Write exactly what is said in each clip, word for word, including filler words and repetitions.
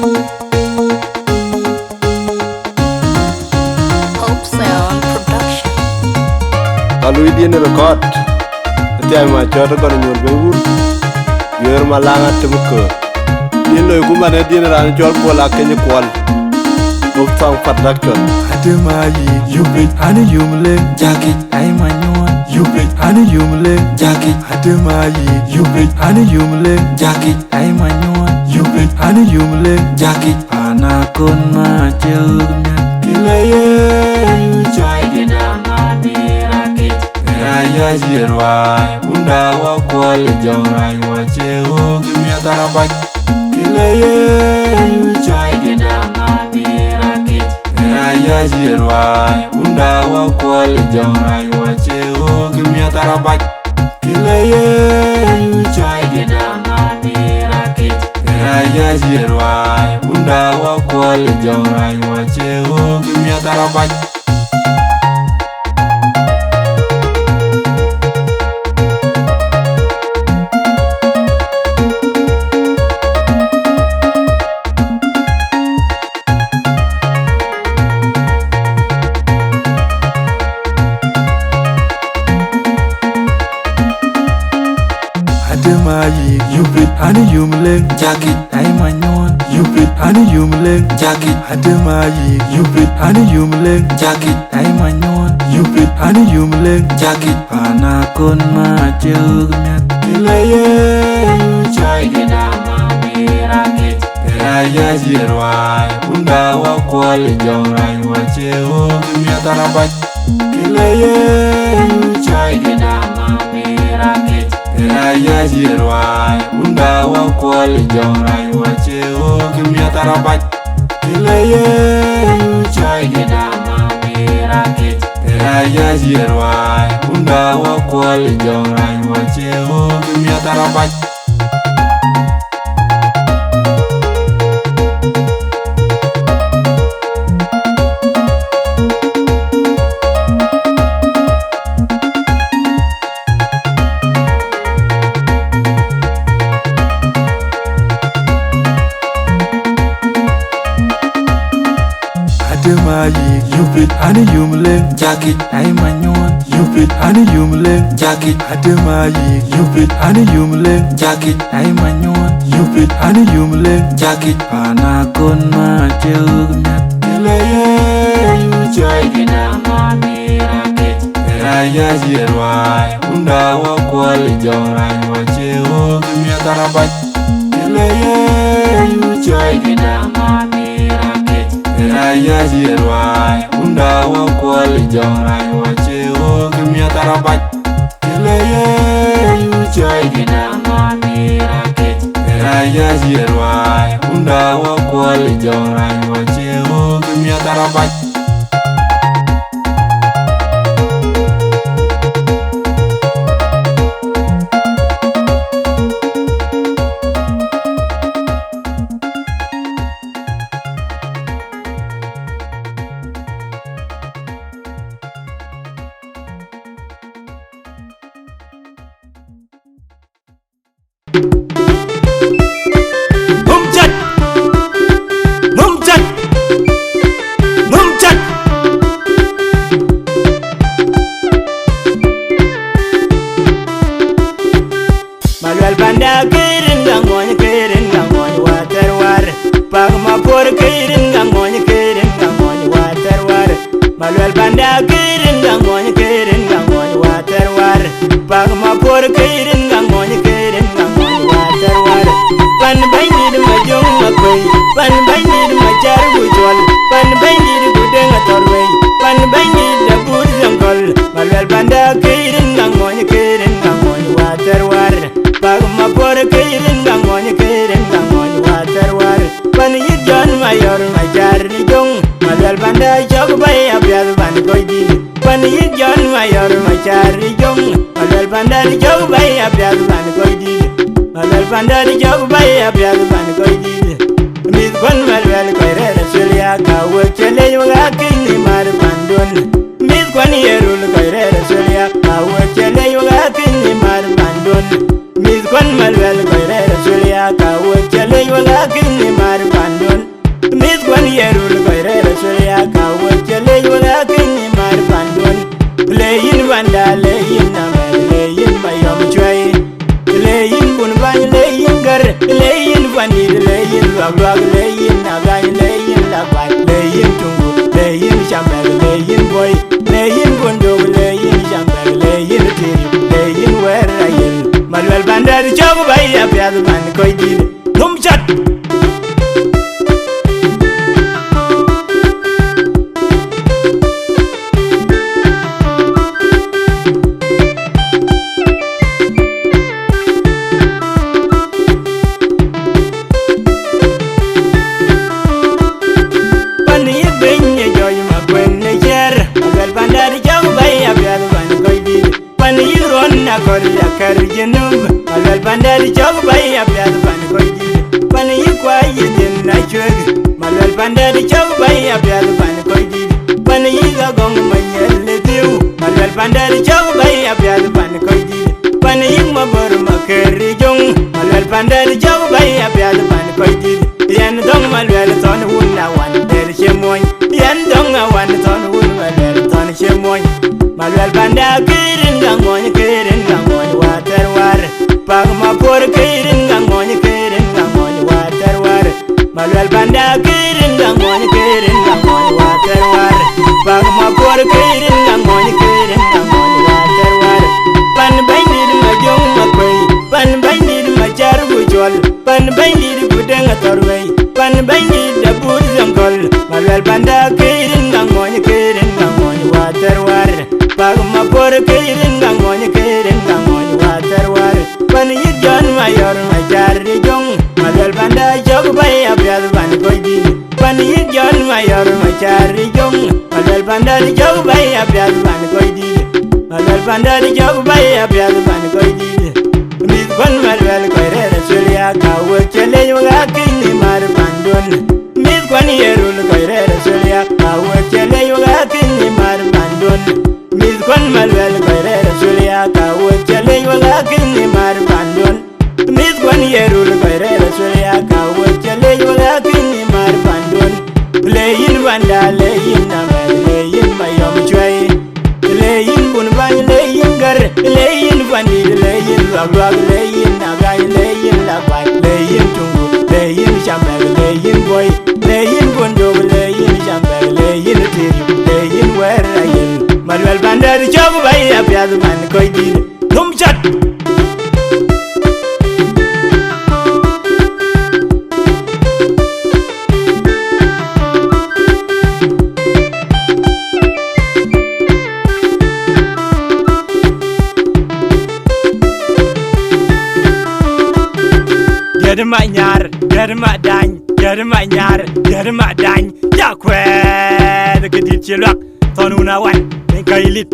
Hope Sound Production. Ka lui diɛn record, athiɛɛi ma cɔɔt ë gɔn nyuɔɔr bei wur, yuëër ma laŋ atem köör. Diɛn loi ku man ë diɛn raan cɔl Kuɔl Akeny Kuɔl. Hope Sound Production. Atem ayï yupic, an yum leŋ jakic, ai ma nyuɔɔn yupic, an yum leŋ jakic. Atem ayï yupic, an yum leŋ jakic, ai ma nyuɔɔn yupic, an yum leŋ jakic. Ana kon ma cï ɣöök miɛt. Kï le ye yu cɔi dït ama mïïr akic. Ë ya yäc ye ruaai, wunda wa Kuɔl ë jɔŋ rac wa cie ɣöök miɛt arabac. Kï le ye yu cɔi dït ama mïïr akic. Ë ya yäc ye ruaai, wunda wa Kuɔl ë jɔŋ rac wa cie ɣöök miɛt arabac. Kï le ye yu cɔi dït ama mïïr akic. Ë ya yäc ye ruaai, wunda wa Kuɔl ë jɔŋ rac wa cie ɣöök miɛt arabac. Atem ayï yupic, an yum leŋ jakic, ai ma nyuɔɔn yupic, an yum leŋ jakic. Atem ayï yupic, an yum leŋ jakic, ai ma nyuɔɔn yupic, an yum leŋ jakic. Ana kon ma cï ɣöök miɛt. Kï le ye yu cɔi dït ama mïïr akic. Ë ya yäc ye ruaai, wunda wa Kuɔl ë jɔŋ rac wa cie ɣöök miɛt arabac. Kï le ye yu cɔi dït ama mïïr akic. Ë ya yäc ye ruaai, wunda wa Kuɔl ë jɔŋ rac wa cie ɣöök miɛt arabac. Kï le ye yu cɔi dït ama mïïr akic. Ë ya yäc ye ruaai, wunda wa Kuɔl ë jɔŋ rac wa cie ɣöök miɛt arabac. Atem ayï yupic, an yum leŋ jakic, ai ma nyuɔɔn yupic, an yum leŋ jakic. Atem ayï yupic, an yum leŋ jakic, ai ma nyuɔɔn yupic, an yum leŋ jakic. Ana kon ma cï ɣöök miɛt. Kï le ye yu cɔi dït ama mïïr akic. Ë ya yäc ye ruaai, wunda wa Kuɔl ë jɔŋ rac wa cie ɣöök miɛt arabac. Kï le ye yu cɔi dït ama mïïr akic. Ë ya yäc ye ruaai, wunda wa Kuɔl ë jɔŋ rac wa cie ɣöök miɛt arabac. Kï le ye yu cɔi dït ama mïïr akic. Ë ya yäc ye ruaai, wunda wa Kuɔl ë jɔŋ rac wa cie ɣöök miɛt arabac. Mum chat. Mum chat. Mum chat. Maluel panda kirin ga ngony, kirin ga ngony water war. Pak ma por kirin ga ngony, kirin ga ngony water war. Maluel panda kirin ga ngony, kirin ga ngony water war. Pak ma por kirin ga ngony, kirin ga ngony water war. Pan bany did ma jong ma kwei, pan bany did ma jar gu chol, pan bany did gu deng a thor wei, pan bany did da bur jong gol. Maluel panda kirin ga ngony, kirin ga ngony water war. Pak ma por kirin ga ngony, kirin ga ngony water war. Pan yit John Mayor ma jar ni jong. Maluel panda jog bai apiath ban koi didi. Pan yïn John Mayor ma car i jong. Maluel panda ni jog bai apiath ban koi didi. Maluel panda ni jog bai apiath ban koi didi. Mith kwan Maluel koi rɛɛr Australia ka wek cɛ lec wek a kiny ni mar pandun. Mith kwan ye rul koi rɛɛr Australia ka wek cɛ lec wek a kiny ni mar pandun. Mith kwan Maluel koi rɛɛr Australia ka wek cɛ lec wek a kiny ni mar pandun. Luak luak le yïn, agany le yïn, lakuac le yïn, tuŋu le yïn, cambɛk le yïn, boi le yïn, bunduk le yïn, cambɛk le yïn, tiri le yïn, wɛɛr ayel. Maluɛl pandɛ̈t cɔk bä ya piath pan kɔc dït. Num cat. Pan yï biny ë jɔc ma kuën ë ciɛɛr, Maluɛl pandɛ̈t cɔk bä ya piath pan kɔc dït. Pan yï ruɔn akɔ̈l akär Junub, Maluɛl pandɛ̈t cɔk bä ya piath pan kɔc dït. Pan yï kuac yï dhiën acuëëk, Maluɛl pandɛ̈t cɔk bä ya piath pan kɔc dït. Pan yï Agɔŋ Manyɛl ë dhiëu, Maluɛl pandɛ̈t cɔk bä ya piath pan kɔc dït. Pan yï Mabor Makër ë Jöŋ, Maluɛl pandɛ̈t cɔk bä ya piath pan kɔc dït. Yɛn dhɔ̈ŋ Maluɛl thɔn wun awan dɛ̈t cie muɔny. Yɛn dhɔ̈ŋ awan thɔn wun Maluɛl thɔn cie muɔny. Maluɛl panda kërin ka ŋuɔny, kërin ka ŋuɔny, wa thɛr war. Pak Mapuɔr kërin ka ŋuɔny, kërin ka ŋuɔny, wa thɛr war. Maluɛl panda kërin ka ŋuɔny, kërin ka ŋuɔny, wa thɛr war. Pak Mapuɔr kërin ka ŋuɔny, kërin ka ŋuɔny, wa thɛr war. Pan Bɛ̈nydït Majöŋ Makuei, pan Bɛ̈nydït Macär ku Cuɔl, pan Bɛ̈nydït ku Deŋ Athɔ̈r Wei, pan Bɛ̈nydït Abut Zɔŋkɔl. Maluɛl panda kërin ka ŋuɔny, kërin ka ŋuɔny, wa thɛr war. Pak Mapuɔr kërin ka ŋuɔny, kërin ka ŋuɔny, wa thɛr war. Pan yï Jɔn Mayɔr Macär ë Jöŋ, Maluɛl panda cɔk bä ya piath pan kɔc dït. Pan yï Jɔn Mayɔr Macär ë Jöŋ, Maluɛl panda cɔk bä ya piath pan kɔc dït. Maluɛl panda cɔk bä ya piath pan kɔc dït. Mïth kuɔn Maluɛl kɔc rɛ̈ɛ̈r Australia, ka wek cä lec wek akïn ë mar pandun. Mïth kuɔn Yirol kɔc rɛ̈ɛ̈r Australia, ka wek cä lec wek akïn ë mar pandun. Mïth kuɔn Maluɛl kɔc rɛ̈ɛ̈r Australia, ka wek cä lec wek akïn ë mar pandun. Mïth kuɔn Yirol kɔc rɛ̈ɛ̈r Australia, ka wek cä lec wek akïn ë mar pandun. Le yïn panda, le yïn Amɛ̈r, le yïn Mayɔm Cuɛi. Le yïn Bun Bany, le yïn Gär, le yïn Pandït, le yïn Luak Luak, le yïn Agany, le yïn Lakuac, le yïn Tuŋu, le yïn Cambɛk, le yïn Boi, le yïn Bunduk, le yïn Cambɛk, le yïn Tiri, le yïn Wɛɛr Ayel. Maluɛl pandɛ̈t cɔk bä ya piath pan kɔc dït. Num cat. Diɛt ma nyar, diɛt ma dany, diɛt ma nyar, diɛt ma dany. Ja kuɛɛth ke dït cï luak, thɔn wun awan, piny ka yï lit.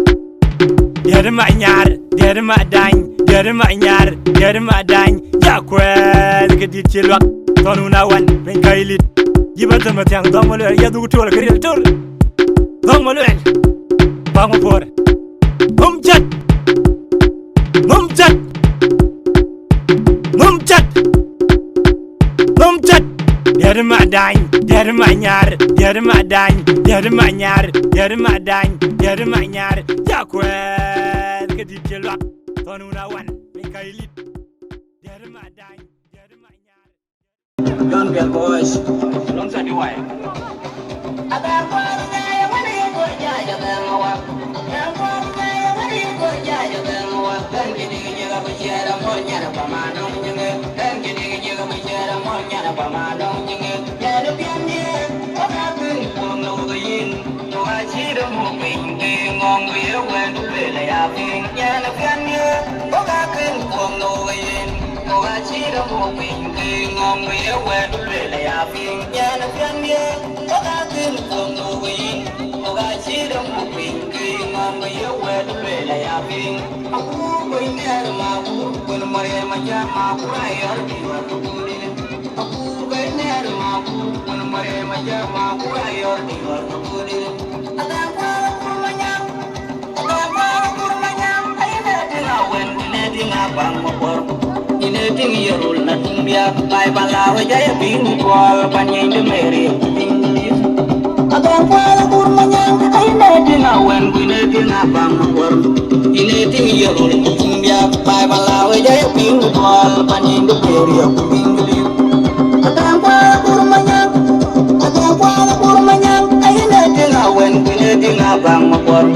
Diɛt ma nyar, diɛt ma dany, diɛt ma nyar, diɛt ma dany. Ja kuɛɛth ke dït cï luak, thɔn wun awan, piny ka yï lit. Jiba thëm thiaŋ dhɔŋ Maluɛl, ya dhuk tuɔl ke riɛl tör. Dhɔŋ Maluɛl, bak ma puɔr. Num cat. Num cat. Num cat. Num cat. Diɛt ma dany, diɛt ma nyar, diɛt ma dany, diɛt ma nyar, diɛt ma dany, diɛt ma nyar. Ja kuɛɛth ke dït cï luak, thɔn wun awan, piny ka yï lit. Diɛt ma dany, diɛt ma nyar. Don't be a boys. Don't say why. Ine tiŋ Yirol na tiŋ biak, bai pala we jai piny kuɔl, pan yeny de meri piny. Adɔŋ kuala kur manyang, ai ne tiŋ awen, ku ine tiŋ abaŋ kuɔr. Ine tiŋ Yirol na tiŋ biak, bai pala we jai piny kuɔl, pan yeny de meri piny. Adɔŋ kuala Baŋ Makuɔl,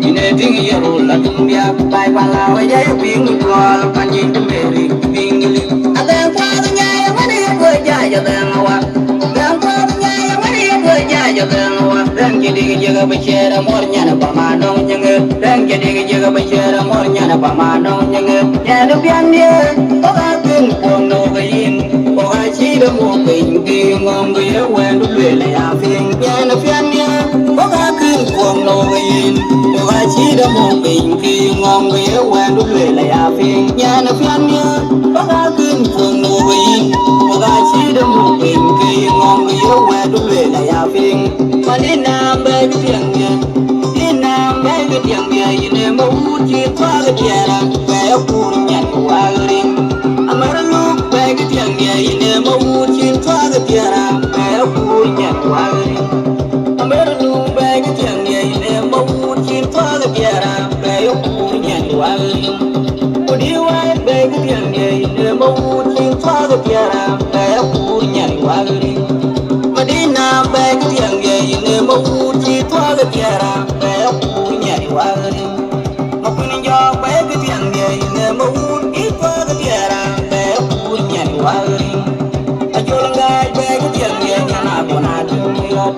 yïn ee tïŋ ye röl la tïŋ biäk, bai pala wë jai piŋ Makuɔl, pan yïn të Meri, piŋ Lik. Adhɛŋ kuath nyai wën ye guɔ jai, adhɛŋ awa. Adhɛŋ kuath nyai wën ye guɔ jai, adhɛŋ awa. Rɛŋ cï dik jiëk abï ciɛɛr amuɔr nyan pa ma nɔŋ nyiŋë. Rɛŋ cï dik jiëk abï ciɛɛr amuɔr nyan pa ma nɔŋ nyiŋë. Nyan piɛn ye, kɔk akën kuɔŋ nɔ̈k yïn. Kɔk acï dɔm wok piny, kë ŋɔŋ kë ye wɛ̈ndu lueel aya piŋ. Nyan piɛn ye, kɔk akën kuɔŋ nɔ̈k yïn. Kɔk acï dɔm wok piny, kë ŋɔŋ kë ye wɛ̈ndu lueel aya piŋ. Nyan piɛn ye, kɔk akën kuɔŋ nɔ̈k yïn. Kɔk acï dɔm wok piny, kë ŋɔŋ kë ye wɛ̈ndu lueel aya piŋ. Madina bɛ̈ny tiɛŋ ye. Dï nɛ̈ɛ̈m bɛ̈ɛ̈ikë tiɛŋdiɛ̈ yïn ë mawut cï thuaak ë diɛɛr, bɛ̈ɛ̈i akur nyan wak rin. Amär luk bɛ̈ɛ̈ikë tiɛŋdiɛ̈ yïn ë mawut cï thuaak ë diɛɛr, bɛ̈ɛ̈i akur nyan wak rin. Amär luk bɛ̈ɛ̈ikë tiɛŋdiɛ̈ yïn ë mawut cï thuaak ë diɛɛr, bɛ̈ɛ̈i akur nyan wak rin. Ku dï wɛ̈ɛ̈t bɛ̈ɛ̈ikë tiɛŋdiɛ̈ yïn ë mawut cï thuaak ë diɛɛr, bɛ̈ɛ̈i akur nyan wak rin. Madina bɛ̈ɛ̈ikë tiɛŋdiɛ̈ yïn ë mawut cï thuaak ë diɛɛr, bɛ̈ɛ̈i akur nyan wak rin. Makuën Jɔɔk bɛ̈ɛ̈ikë tiɛŋdiɛ̈ yïn ë mawut cï thuaak ë diɛɛr, bɛ̈ɛ̈i akur nyan wak rin. Acol Ŋääc bɛ̈ɛ̈ikë tiɛŋdiɛ̈ nyan abun atum yɔt.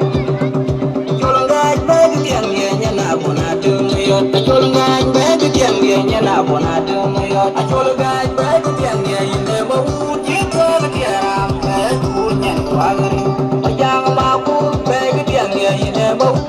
Acol Ŋääc bɛ̈ɛ̈ikë tiɛŋdiɛ̈ nyan abun atum yɔt. Acol Ŋääc bɛ̈ɛ̈ikë tiɛŋdiɛ̈ nyan abun atum yɔt. Acol Ŋääc bɛ̈ɛ̈ikë tiɛŋdiɛ̈ yïn ë mawut cï thuaak ë diɛɛr, bɛ̈ɛ̈i akur nyan wak rin. Majaŋ Makuën bɛ̈ɛ̈ikë tiɛŋdiɛ̈ yïn ë mawut.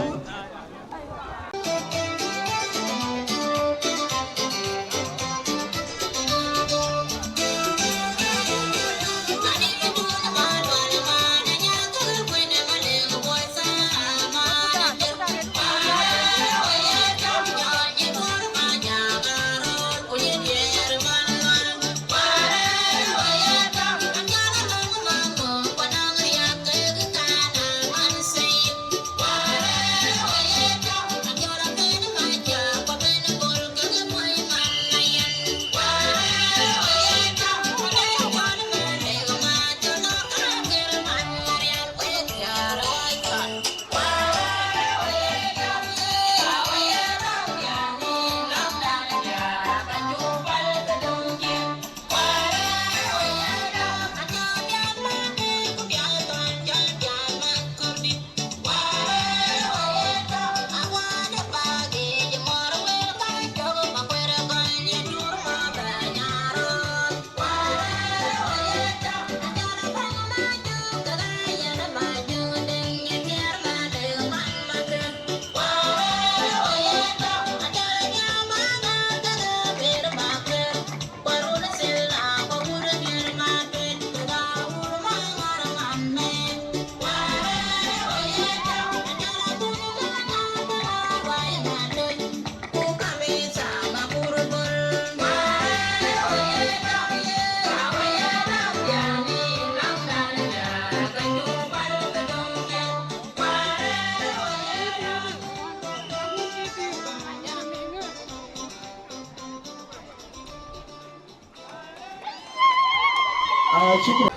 Ah, shukran.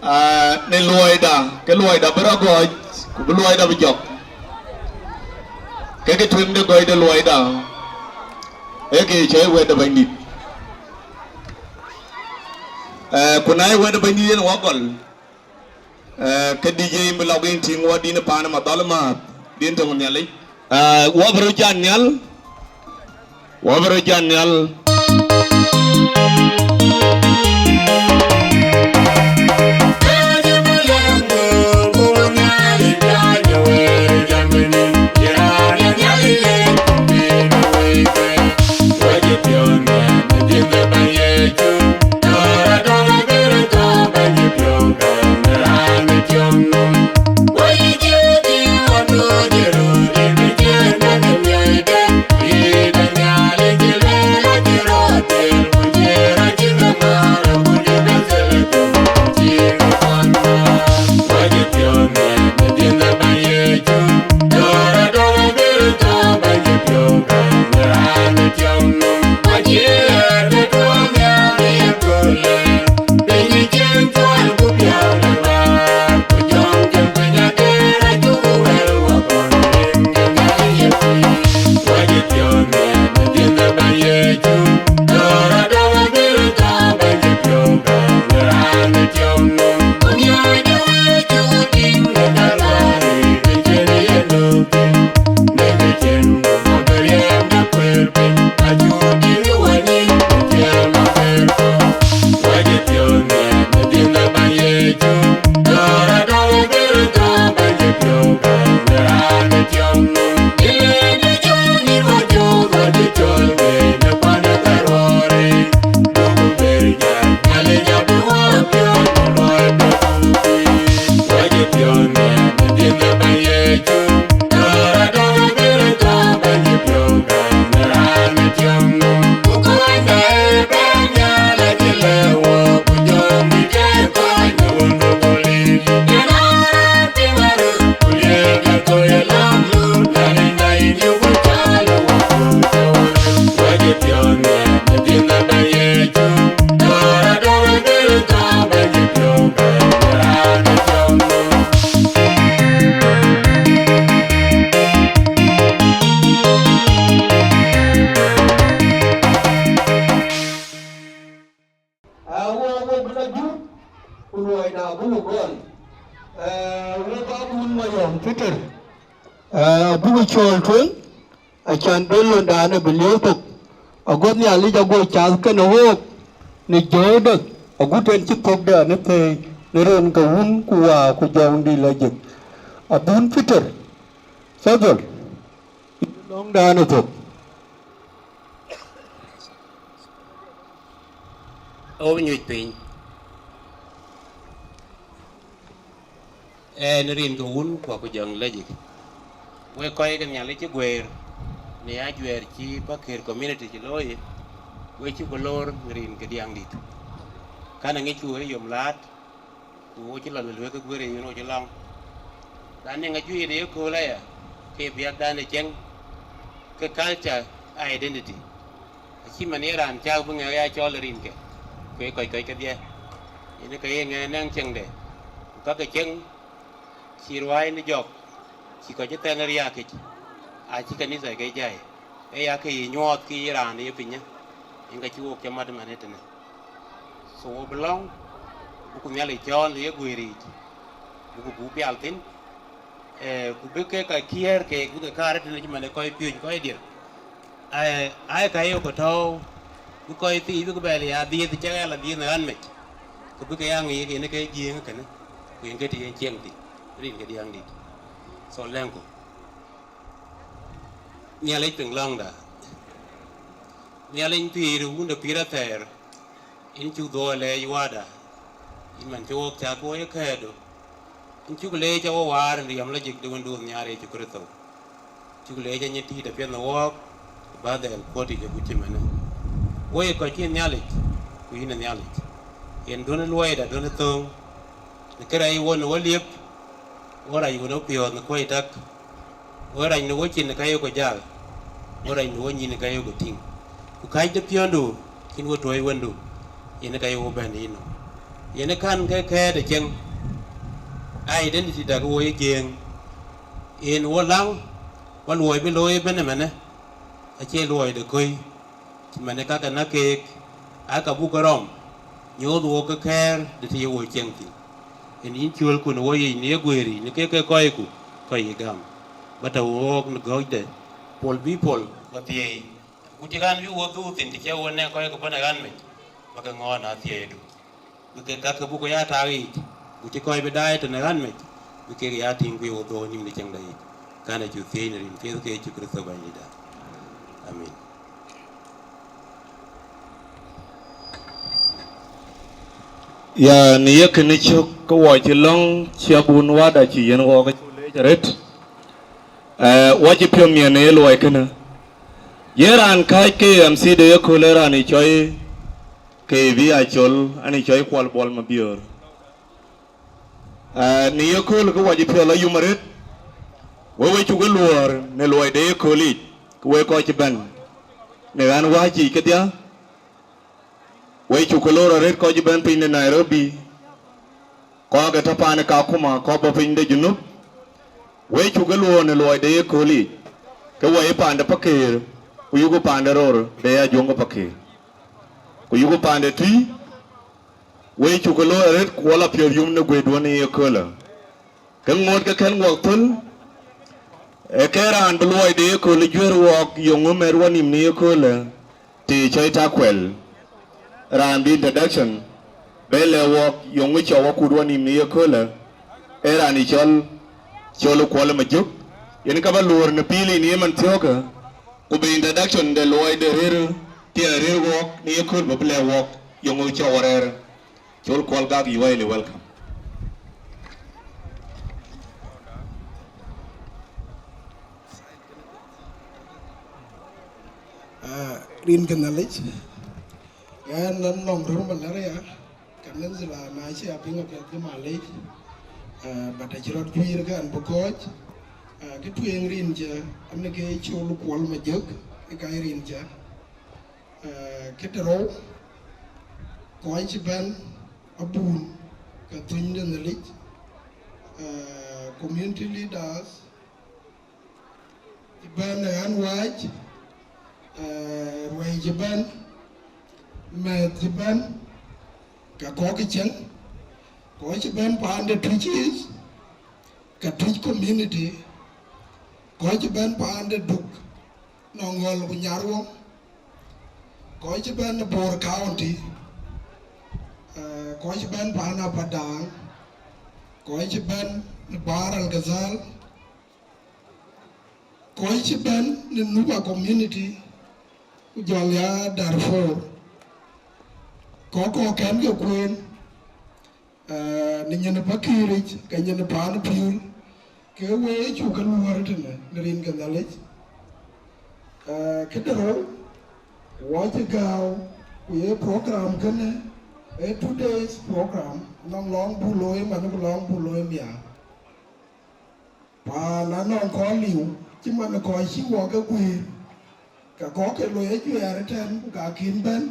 Ah, në luɔida, ke luɔida bï rɔt gɔ̈ɔ̈c, ku bï luɔida bï jɔk. Ke kë tueŋ de gɔ̈i de luɔida, ee kë cɔl wɛ̈t de Bɛ̈nydït. Eh, ku na ye wɛ̈t de Bɛ̈nydït yen wɔ gɔl, eh, ke D J yïn bï lɔk yïn tïŋ wɔ dïn paan ë madhɔl määth, dïn töŋ Nhialic. Ah, wɔ bï röt jat nhial, wɔ bï röt jat nhial. Wek abun Mayɔm Peter, eh, abuk cɔɔl tueŋ, acan bï lɔ̈ŋdan ë bï liëu thok, ago Nhialic ago cath kenë wook në jɔ̈ɔ̈u dek, agut en cï thökde anëthëëi në rin ke Wun ku Wä ku Jɔŋdït Lajik. Abun Peter, Fadhol, lɔ̈ŋdan ë thok. Ɣok nyuc piny. Ɛn rin ke Wun ku Wä ku Jɔŋdït Lajik. Wek kɔc ke Nhialic cï guëër në ajuɛɛr cï Pakëër community cï looi, wek cuk lor në rin ke Diäŋdït. Kan aŋicku ë yom laat, ku wo cï lɔ në luëk ke guëër yen wo cï lɔŋ. Raan ë ŋa juëc de yekööl aya, ke biäkdan ë cieŋ, ke culture identity. Acï man ye raan cäk bï ŋɛk ya cɔl ë rinke, ku ye kɔc kɔc kedhie. Yen ke ye ŋɛk nɛŋ cieŋde, ku ka ke cieŋ cï ruääi në jɔk, cï kɔc ë thɛn ë riääkic, acï kanitha ke jai, ee ya ke ye nyuɔɔth ke ye raan ye pinyë, yen ka cï wok cä mat man ëtënë. So wo bï lɔ̈ŋ, buku Nhialic cɔɔl në ye guëër yiic, buku buk pial thïn, eh, ku bï ke ka kiɛɛr keek bï ke kaar ëtënë cï man ë kɔc piööc kɔc dier. Ai, ai ka yok ke tɔ̈u, bï kɔc thii bï ke bɛ̈ɛ̈l ya dhiëëth cä ɣɛl adhiëëth në ɣän mec, ku bï ke ya ŋic yen ke Jiëëŋ kënë, ku yen ke të yen cieŋ thïn, rin ke Diäŋdït. So lɛ̈ŋku. Nhialic piŋ lɔ̈ŋda. Nhialic pïïr, Wun de pïïr athɛɛr, yïn cuk dhuɔɔk lɛɛc Wäda, yïn man cï wok cäk ke wo ye kɛ̈ɛ̈du. Yïn cuk leec a wo waar në riɛm lajik de Wëndu nhiaar Yecu Kërtho. Cuk leec a nyin tïït apiɛth në wɔɔk, ku bä dhɛl kuɔ̈t yic agut cï mënë. Wo ye kɔc cï Nhialic, ku yïn ë Nhialic. Yen duɔ̈n ë luɔida, duɔ̈n ë thööŋ, në kërɛɛc won ë wo liep, wo rac won ë piɔ̈ɔ̈th në kuɔ̈c tak, wo rac në wo cin ë ka yok jal, wo rac në wo nyin ë ka yok tïŋ. Ku kääc de piɔ̈ndu cïn wo tuɔɔc Wëndu, yen ë ka yok bɛ̈n yïnɔm. Yen ë kän ke kɛ̈ɛ̈t ë cieŋ, identity dak wo ye Jiëëŋ, yen wo läŋ, wa luɔi bï looi ëbën ëmënë, acie luɔi de köi, cï man ë ka ke näk keek, aa ka buk ke rɔm, nyooth wok ke kɛ̈ɛ̈r de të ye wo cieŋ thïn. Yen yïn cuɔlku në wo yic në ye guëër yic në kek ke kɔcku, kɔc ye gam, ba tɔ̈u wook në gɔ̈ɔ̈cde, pol bï pol wa thieei, ku cï ɣän bï wo dhuur thïn të cï wo nɛ̈k kɔc ke bɔ̈ në ɣän mec, ba ke ŋɔ̈ɔ̈n ë athiɛɛidu. Bï kek kakë buk ya tak yiic, ku cï kɔc bï daai tënë ɣän mec, bï kek ya tïŋ ku ye wo dhuɔ̈k nïm në cieŋda yic. Kan acuk thiëëc në rin piɛth ke Yecu Kërtho Bɛ̈nydïtda. Amin. Ya, në ye kënë cök, ke wɔ cï lɔ̈ŋ cï abun Wäda cï yiɛ̈n wɔɔk acuk leec arëët. Eh, wɔ cï piɔ̈u miɛn ë ye luɔi kënë. Ye raan kääc ke M C de yeköl ë raan ë cɔi ke bï a cɔl, an ë cɔi Kuɔl Bol Mabiöör. Eh, në yeköl ke wɔ cï piɔ̈u la yum arëët, we we cuk luɔ̈ɔ̈r në luɔi de yeköl yic, ke we kɔc cï bɛ̈n në ɣän wääc yiic kedhie. We cuk ke lor arëët kɔc cï bɛ̈n piny de Nairobi, kɔc ke tɔ̈ paan ë Kakuma, kɔc bɔ̈ piny de Junub. We cuk ke luɔ̈ɔ̈r në luɔi de yeköl yic, ke we ye paan de Pakëër, ku yuku paan de ror de Ajuɔŋ ke Pakëër, ku yuku paan de Tui. We cuk ke lor arëët ku wɔ la piɔ̈th yum në guëëtduɔ̈n ë yekölë. Ke ŋoot ke kën wɔk thöl, ee ke raan bï luɔi de yeköl juëër wɔɔk, yöŋ ë mɛt wɔ nïm në yekölë, të cɔl Takuɛl. Raan bï introduction bɛ lɛ̈k wɔɔk, yöŋ ë cɔk wɔ kut wɔ nïm në yekölë, ee raan ë cɔl, cɔl Kuɔl Majök. Yen ka ba luɔ̈ɔ̈r në pïïl yen ye man thiɔ̈kë, ku bï introduction de luɔi de rëër, të rëër wɔɔk në yeköl bä bï lɛ̈k wɔɔk, yöŋ ë cɔk wɔ rɛ̈ɛ̈r. Col Kuɔl Gak, you are highly welcome. Ah, rin ke Nhialic, ɣɛn nɔŋ röör malaria, ka nɛn dhil a na cï a piŋ apiɛth ke malec, ah, but acï rɔt juiir ke an bï kɔ̈ɔ̈c, ah, kë tueŋ rin cä, an ke Col Kuɔl Majök, ë ka rin cä. Eh, kë të rou, kɔc cï bɛ̈n abun ke thöny de Nhialic, eh, community leaders cï bɛ̈n ë ɣän wääc, eh, ruɛ̈i cï bɛ̈n, mɛ̈th cï bɛ̈n, ke kɔc cieŋ, kɔc cï bɛ̈n paan de Twic East, Ka Tuic community, kɔc cï bɛ̈n paan de Duk, Nɔŋ Ɣɔl ku Nyarweŋ, kɔc cï bɛ̈n Bor County, eh, kɔc cï bɛ̈n paan Apadaŋ, kɔc cï bɛ̈n Bahr el Ghazal, kɔc cï bɛ̈n në Nuba community, ku jɔl ya Darfur, kɔc kɔ̈k kɛn ke kueen, eh, në nyin Pakiric, ke nyin paan Piöl, ke we cuk ke luɔ̈ɔ̈r tënë në rin ke Nhialic. Eh, këde rou, wɔ cï gääu, ku ye program kënë, ee two days program, nɔŋ lɔŋ buk looi man ku lɔŋ buk looi miäk. Paan anɔŋ kɔc liu, cï man kɔc cï wɔ ke guëër, ke kɔc ke loi ajuɛɛr ëtɛ̈n, ku ka kïn bɛ̈n,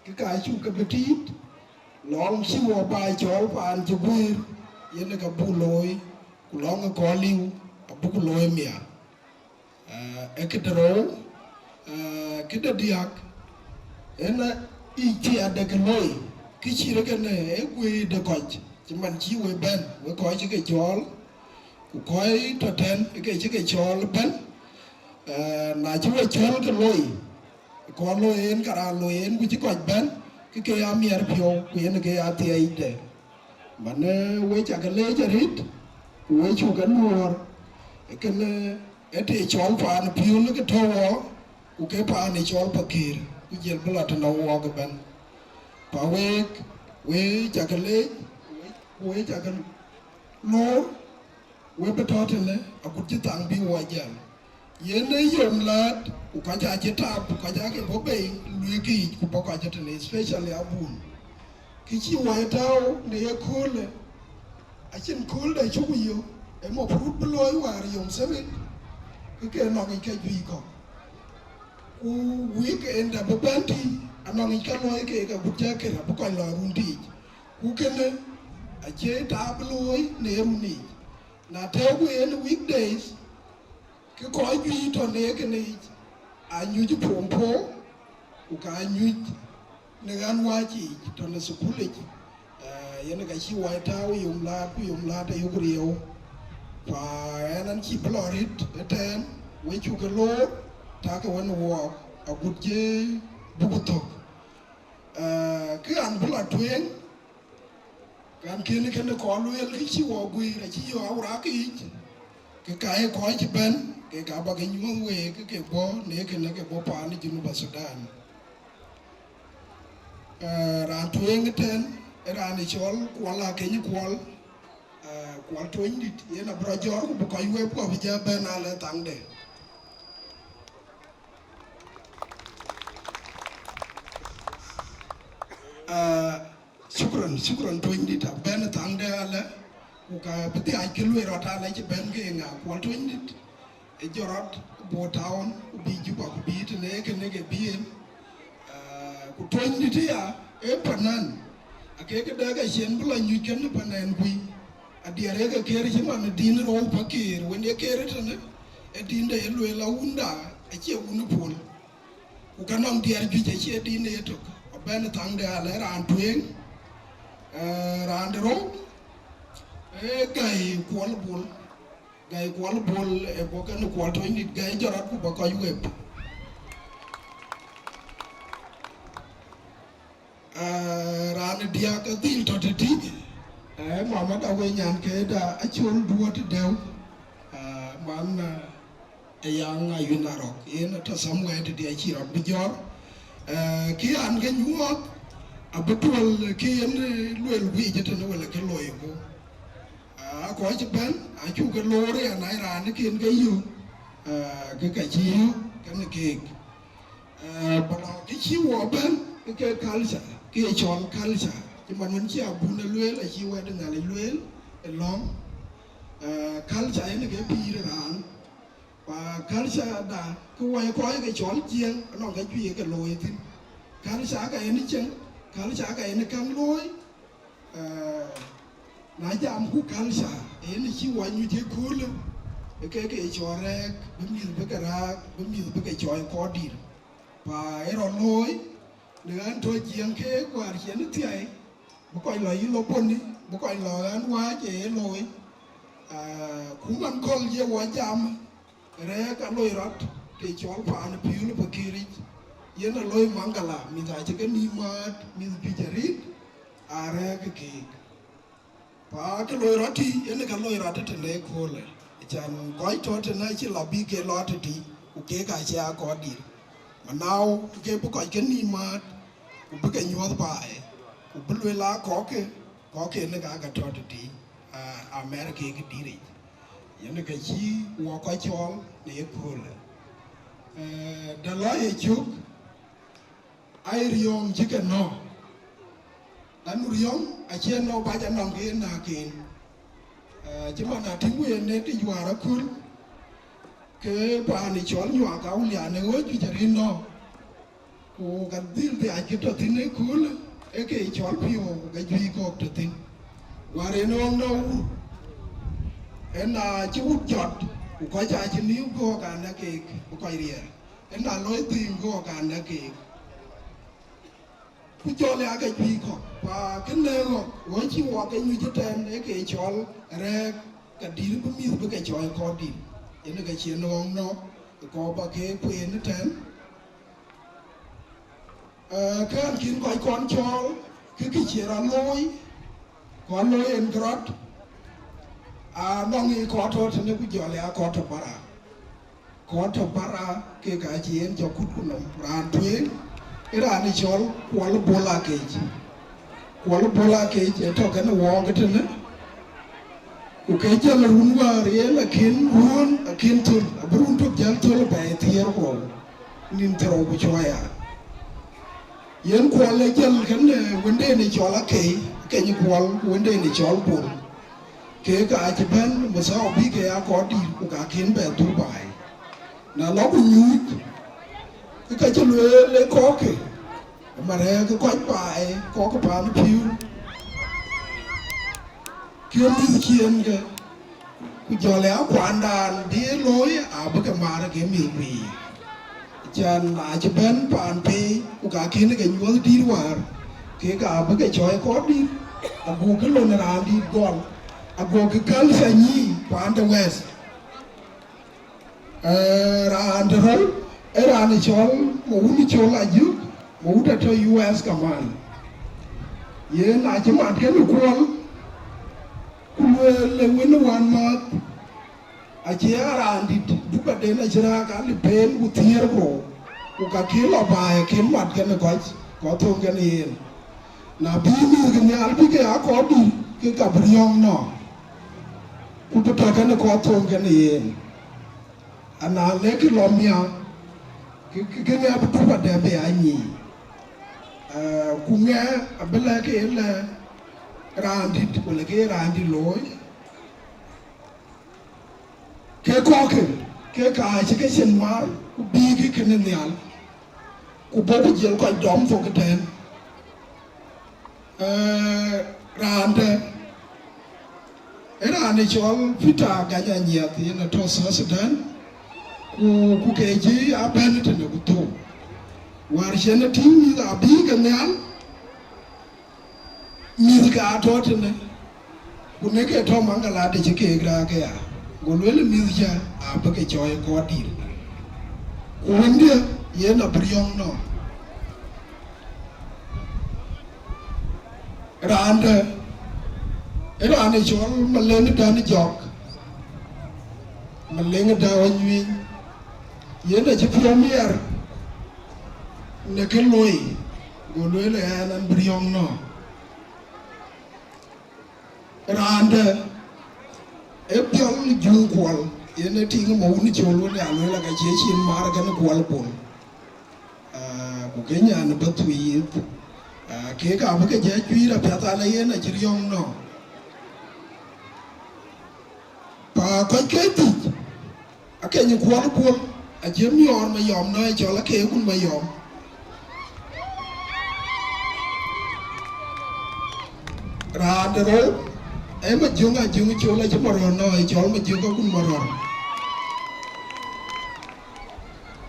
ke ka cuk ke bï tiit, lɔŋ cï wɔ baai cɔɔl paan cï guëër, yen ke buk looi, ku lɔŋ ë kɔc liu, abuk looi miäk. Eh, ee këde rou, eh, këde diäk, en ë yic thiaatde ke loi, kë cït kënë ee guëër de kɔc, cï man cï we bɛ̈n, we kɔc cï ke cɔɔl, ku kɔc tɔ̈ tɛ̈n ke cï ke cɔɔl ëbɛ̈n, eh, na cï we cɔɔl ke loi, kɔn loi en, ka raan loi en, ku cï kɔc bɛ̈n, ke ke ya miɛt piɔ̈u, ku yen ke ya thiaatde. Man, eh, we cak leec arët, ku we cuk ke luɔ̈ɔ̈r, ee kënë, ee të cɔl paan Piöl ke tɔ̈ wɔ, ku ke paan ë cɔl Pakir, ku jël bï lɔ tënɔŋ wɔɔk ëbɛ̈n. Pa week, we cak leec, ku we cak loor, we bï tɔ̈ tënë, agut cï thaŋ bï wɔ jäl. Yen ë yom laat, ku kɔc acï tap, ku kɔc aake bɔ̈ bei luëëk yiic, ku bɔ̈ kɔc tënë, especially abun. Kë cï wai tääu në ye köölë, acïn kööl de cuk yök, ë mafrut bï looi wäär yom Sabit, ke ke nɔŋ yic ke juëc kɔ̈k. Ku weekend abï bɛ̈n tï, anɔŋ yic ke looi keek agut cä kër, abï kɔc lɔ run tïc. Ku kënë acie tap bï looi në run yic. Na tëëku en weekdays, ke kɔc juëc tɔ̈ në kënë yic, aa nyuc pom pom, ku ka nyuc në ɣän wääc yiic tɔ̈ në thukul yic. Eh, yen ka cï wai tääu yom laat, ku yom laat ayok riëëu. Pa ɛn an cï bï lɔ rït ëtɛ̈ɛ̈n, we cuk ke loor, tak ke wën wɔɔk, agut cï buk thök. Eh, kë an bï lɔ tueŋ, kan kën kënë kɔn lueel kë cï wɔ guiir acï yök awuraak yiic, ke ka ye kɔc cï bɛ̈n, ke ka bä ke nyuɔ̈th week, ke ke bɔ̈ në kënë ke bɔ̈ paan ë Junub Thudan. Eh, raan tueŋ ëtɛ̈ɛ̈n, ë raan ë cɔl Kuɔl Akeny Kuɔl, eh, Kuɔl Tuɔ̈nydït, yen abï rɔt jɔ̈ɔ̈r ku bï kɔc wep ku abï jɔ bɛ̈n alë thaŋde. Ah, shukran, shukran Tuɔ̈nydït, abɛ̈n thaŋde alë, ku ka bï dhiac kë lueel rɔt alë cï bɛ̈n ke ŋa Kuɔl Tuɔ̈nydït, ë jɔt rɔt Bor Town, ku bï Juba, ku bï tënë kënë ke bï en. Ah, ku Tuɔ̈nydït aya, ee panan, akek dɛk acïn bï lɔ nyuc kënë panan kui, adiɛr ee ke kër cï man dïn rou Pakir, wën ye kër tënë, ë dïn de ye lueel awunda, acie wun ë pol. Ku ka nɔŋ diɛɛr juëc acie din ë yetök, abɛ̈n thaŋde alë raan tueŋ, eh, raan de rou, ee Gäi Kuɔl Bol, Gäi Kuɔl Bol, ë bɔ̈ kënë Kuɔl Tuɔ̈nydït, Gäi jɔt rɔt ku bä kɔc wep. Eh, raan ë diäk adhil tɔ̈ tëtï, eh, Muhammad Awe nyan këda Acol Duɔt Dɛ̈u, eh, man, eh, ë yaŋ Ayuen Arɔ̈k, yen atɔ̈ somewhere tëdï acï rɔt bï jɔ̈ɔ̈r. Eh, kë an ke nyuɔɔth, abï tuɔl kë yen, eh, luel wïc ëtënë wala kë looi ku. Ah, kɔc cï bɛ̈n, acuk ke loor ë anai raan ë ken ke yök, ah, ke ka cï yök kenë keek. Eh, ba lɔ kë cï wɔ bɛ̈n, ke ke culture, kë ye cɔl culture. Cï man wën cï abun ë lueel, acï wɛ̈t ë Nhialic lueel ë lɔ̈ŋ. Eh, culture yen ke pïïr ë raan. Pa culture da, kë wɔ ye kɔc ke cɔl Jiëŋ, anɔŋ ka juëc ye ke looi thïn. Culture ka yen ë cieŋ, culture ka yen ë käŋ looi. Eh, na jam ku culture, yen ë cï wɔ nyuc ëköölë, ë ke ke cɔl rɛɛk, bï mïth bï ke rääk, bï mïth bï ke cɔɔi kɔɔr dït. Pa ë rɔt looi, në ɣän tɔ̈ Jiëŋ ke kuaar cien ë thiai, bï kɔc lɔ yï lɔ bɔ̈ ni, bï kɔc lɔ ɣän wääc ë ye looi. Ah, ku man kööl ye wɔ jam, rɛ̈ɛ̈k aloi rɔt të cɔl paan Piöl Pakëric, yen aloi Maŋgala, mïth acï ke nïïm määt, mïth juëc arït, arɛ̈ɛ̈k keek. Pa kë loi rɔt tï, yen ke loi rɔt tënë ëköölë. Can kɔc tɔ̈ tënë acï lɔ bï ke lɔ tëtï, ku keek acï aa kɔc dït. Manau ke bï kɔc ke nïïm määt, ku bï ke nyuɔ̈th baai, ku bï lueel aa kɔ̈kkë, kɔ̈kkë yen ka ke tɔ̈ tëtï, aa, America ke dït yic. Yen ke cï wɔ kɔc cɔl në ëköölë. Eh, dë lɔ ye cök, Aye riɔ̈ŋ cï ke nɔ̈k. Lanu riɔ̈ŋ acie nɔ̈k bac anɔŋ ke nääk en. Eh, cï man atïŋ wën ë tïc wäär aköl, ke paan ë cɔl Nyuak Awulian ë ɣööc juëc arït nɔ̈k. Ku ka dhil dhiac kë tɔ̈ thïn ëköölë, ë ke cɔl piɔ̈u, ke juëc kɔ̈k tɔ̈ thïn. Wäär en ɣɔ̈ŋ nɔ̈k wur, en acï wut jɔt, ku kɔc acï nïïm gɔ̈k an, na keek, ku kɔc riɛɛr. Ëna loi dhïŋ guɔ kan dä keek. Ku jɔl ya ke juëc kɔ̈k, pa kënë ɣɔ̈k, wɔ cï wɔ ke nyuc ëtɛ̈ɛ̈n, ee ke cɔl rɛ̈ɛ̈k, ka dït bï mïth bï ke cɔɔi kɔɔr dït. Yen ke cïn ɣɔ̈ŋ nɔ̈k, ë kɔɔr ba ke kueen ëtɛ̈ɛ̈n. Eh, kään kïn kɔc kɔn cɔɔl, kë kë cï rɔt looi, kɔn looi en kë rɔt, anɔŋ ë kɔɔr tɔ̈ tënë ku jɔl ya kɔɔr tɔ̈ bara. Kɔc tɔ̈ bara kek acï yen cɔk kut ku nɔm. Raan tueŋ, ë raan ë cɔl Kuɔl Bol Akec. Kuɔl Bol Akec ë tɔ̈ kënë wɔɔk ëtënë, ku ke jäl run wäär yen akën ruɔ̈ɔ̈n, akën thöl, abï run tök jäl thöl bɛ̈ɛ̈i thiëër ku rou, nïn thiërou ku cuɔya. Yen Kuɔl ë jäl kënë wënden ë cɔl Akei, Akeny Kuɔl, wënden ë cɔl Bol. Kek acï bɛ̈n muthawa bï ke ya kɔc dït, ku ka kën bɛ dhuk baai. Na lɔ ku nyuc, ke ka cï lueel ë kɔ̈kkë, ë marɛ̈ɛ̈k kɔc baai, kɔ̈kkë paan Piöl, ke mïth ciëënkë, ku jɔl ë akuandan bï looi, abï ke maar ke mïth kuiir. Can acï bɛ̈n paan pei, ku ka kën ke nyuɔ̈th dït wäär, kek abï ke cɔɔi kɔɔr dït, agokï lon raan dït gɔl, agokï culture nyïï paan de West. Eh, raan de rou, ë raan ë cɔl Mawun Col Ajök, Mawun atɔ̈ U S kaman. Yen acï mat kenë Kuɔl, ku lueel ë wën wän määth, acie raan dït, dukaden acï raak alip peen ku thiëër ku rou, ku ka kën lɔ baai, kën mat kenë kɔc, kɔc thöŋ kenë yen. Na bï mïth ke nhial bï ke ya kɔc dït, ke ka bï riɔ̈ŋ nɔ̈k, ku bï tɔ̈ kenë kɔc thöŋ kenë yen. Ana lek lɔ miäk, ke, ke, ke ŋɛ abï tup adɛ̈ bï ya nyïïn. Eh, ku ŋɛ abï lɛ̈k ke lɛ raan dït, ku lɛ ke raan dït looi. Ke kɔ̈kkë, ke ka cï ke cin määr, ku bïïkï kënë nhial, ku bɔ̈ ku jël kɔc dɔm thok ëtɛ̈ɛ̈n. Eh, raan dɛ̈, ë raan ë cɔl Peter Gany Anyiɛth, yen atɔ̈ South Sudan, ku, ku ke cï abɛ̈n tënë ku thou. Wäär cïn ë tïŋ mïth abïï ke nhial, mïth ke atɔ̈ tënë, ku në ke tɔ̈ Maŋgala de cï keek raak aya, go lueel mïth cä abï ke cɔɔi kɔɔr dït. Ku wëndië yen abï riɔ̈ŋ nɔ̈k. Raan dɛ̈, ë raan ë cɔl Maleŋ Dän Jɔk, Maleŋ Dän Wanyuiny, yen acï piɔ̈u miɛr në kë loi, go lueel ë ɣɛn an bï riɔ̈ŋ nɔ̈k. Raan dɛ̈, ë piɔl Juŋ Kuɔl, yen ë tiŋ Mawun Col wën ya lueel aka cie cin maar kën Kuɔl Bol. Ah, ku ke nyan bä thuiith. Ah, kek abï ke jɛ cuiir apiath ala yen acï riɔ̈ŋ nɔ̈k. Pa kɔc ke thic, Akeny Kuɔl Bol, acie miɔɔr Mayɔm nɔ̈ ë cɔl Akei kun Mayɔm. Raan de rou, ee Majöŋ Ajöŋ Col acï Marɔ̈r nɔ̈ ë cɔl Majöŋ akun Marɔ̈r.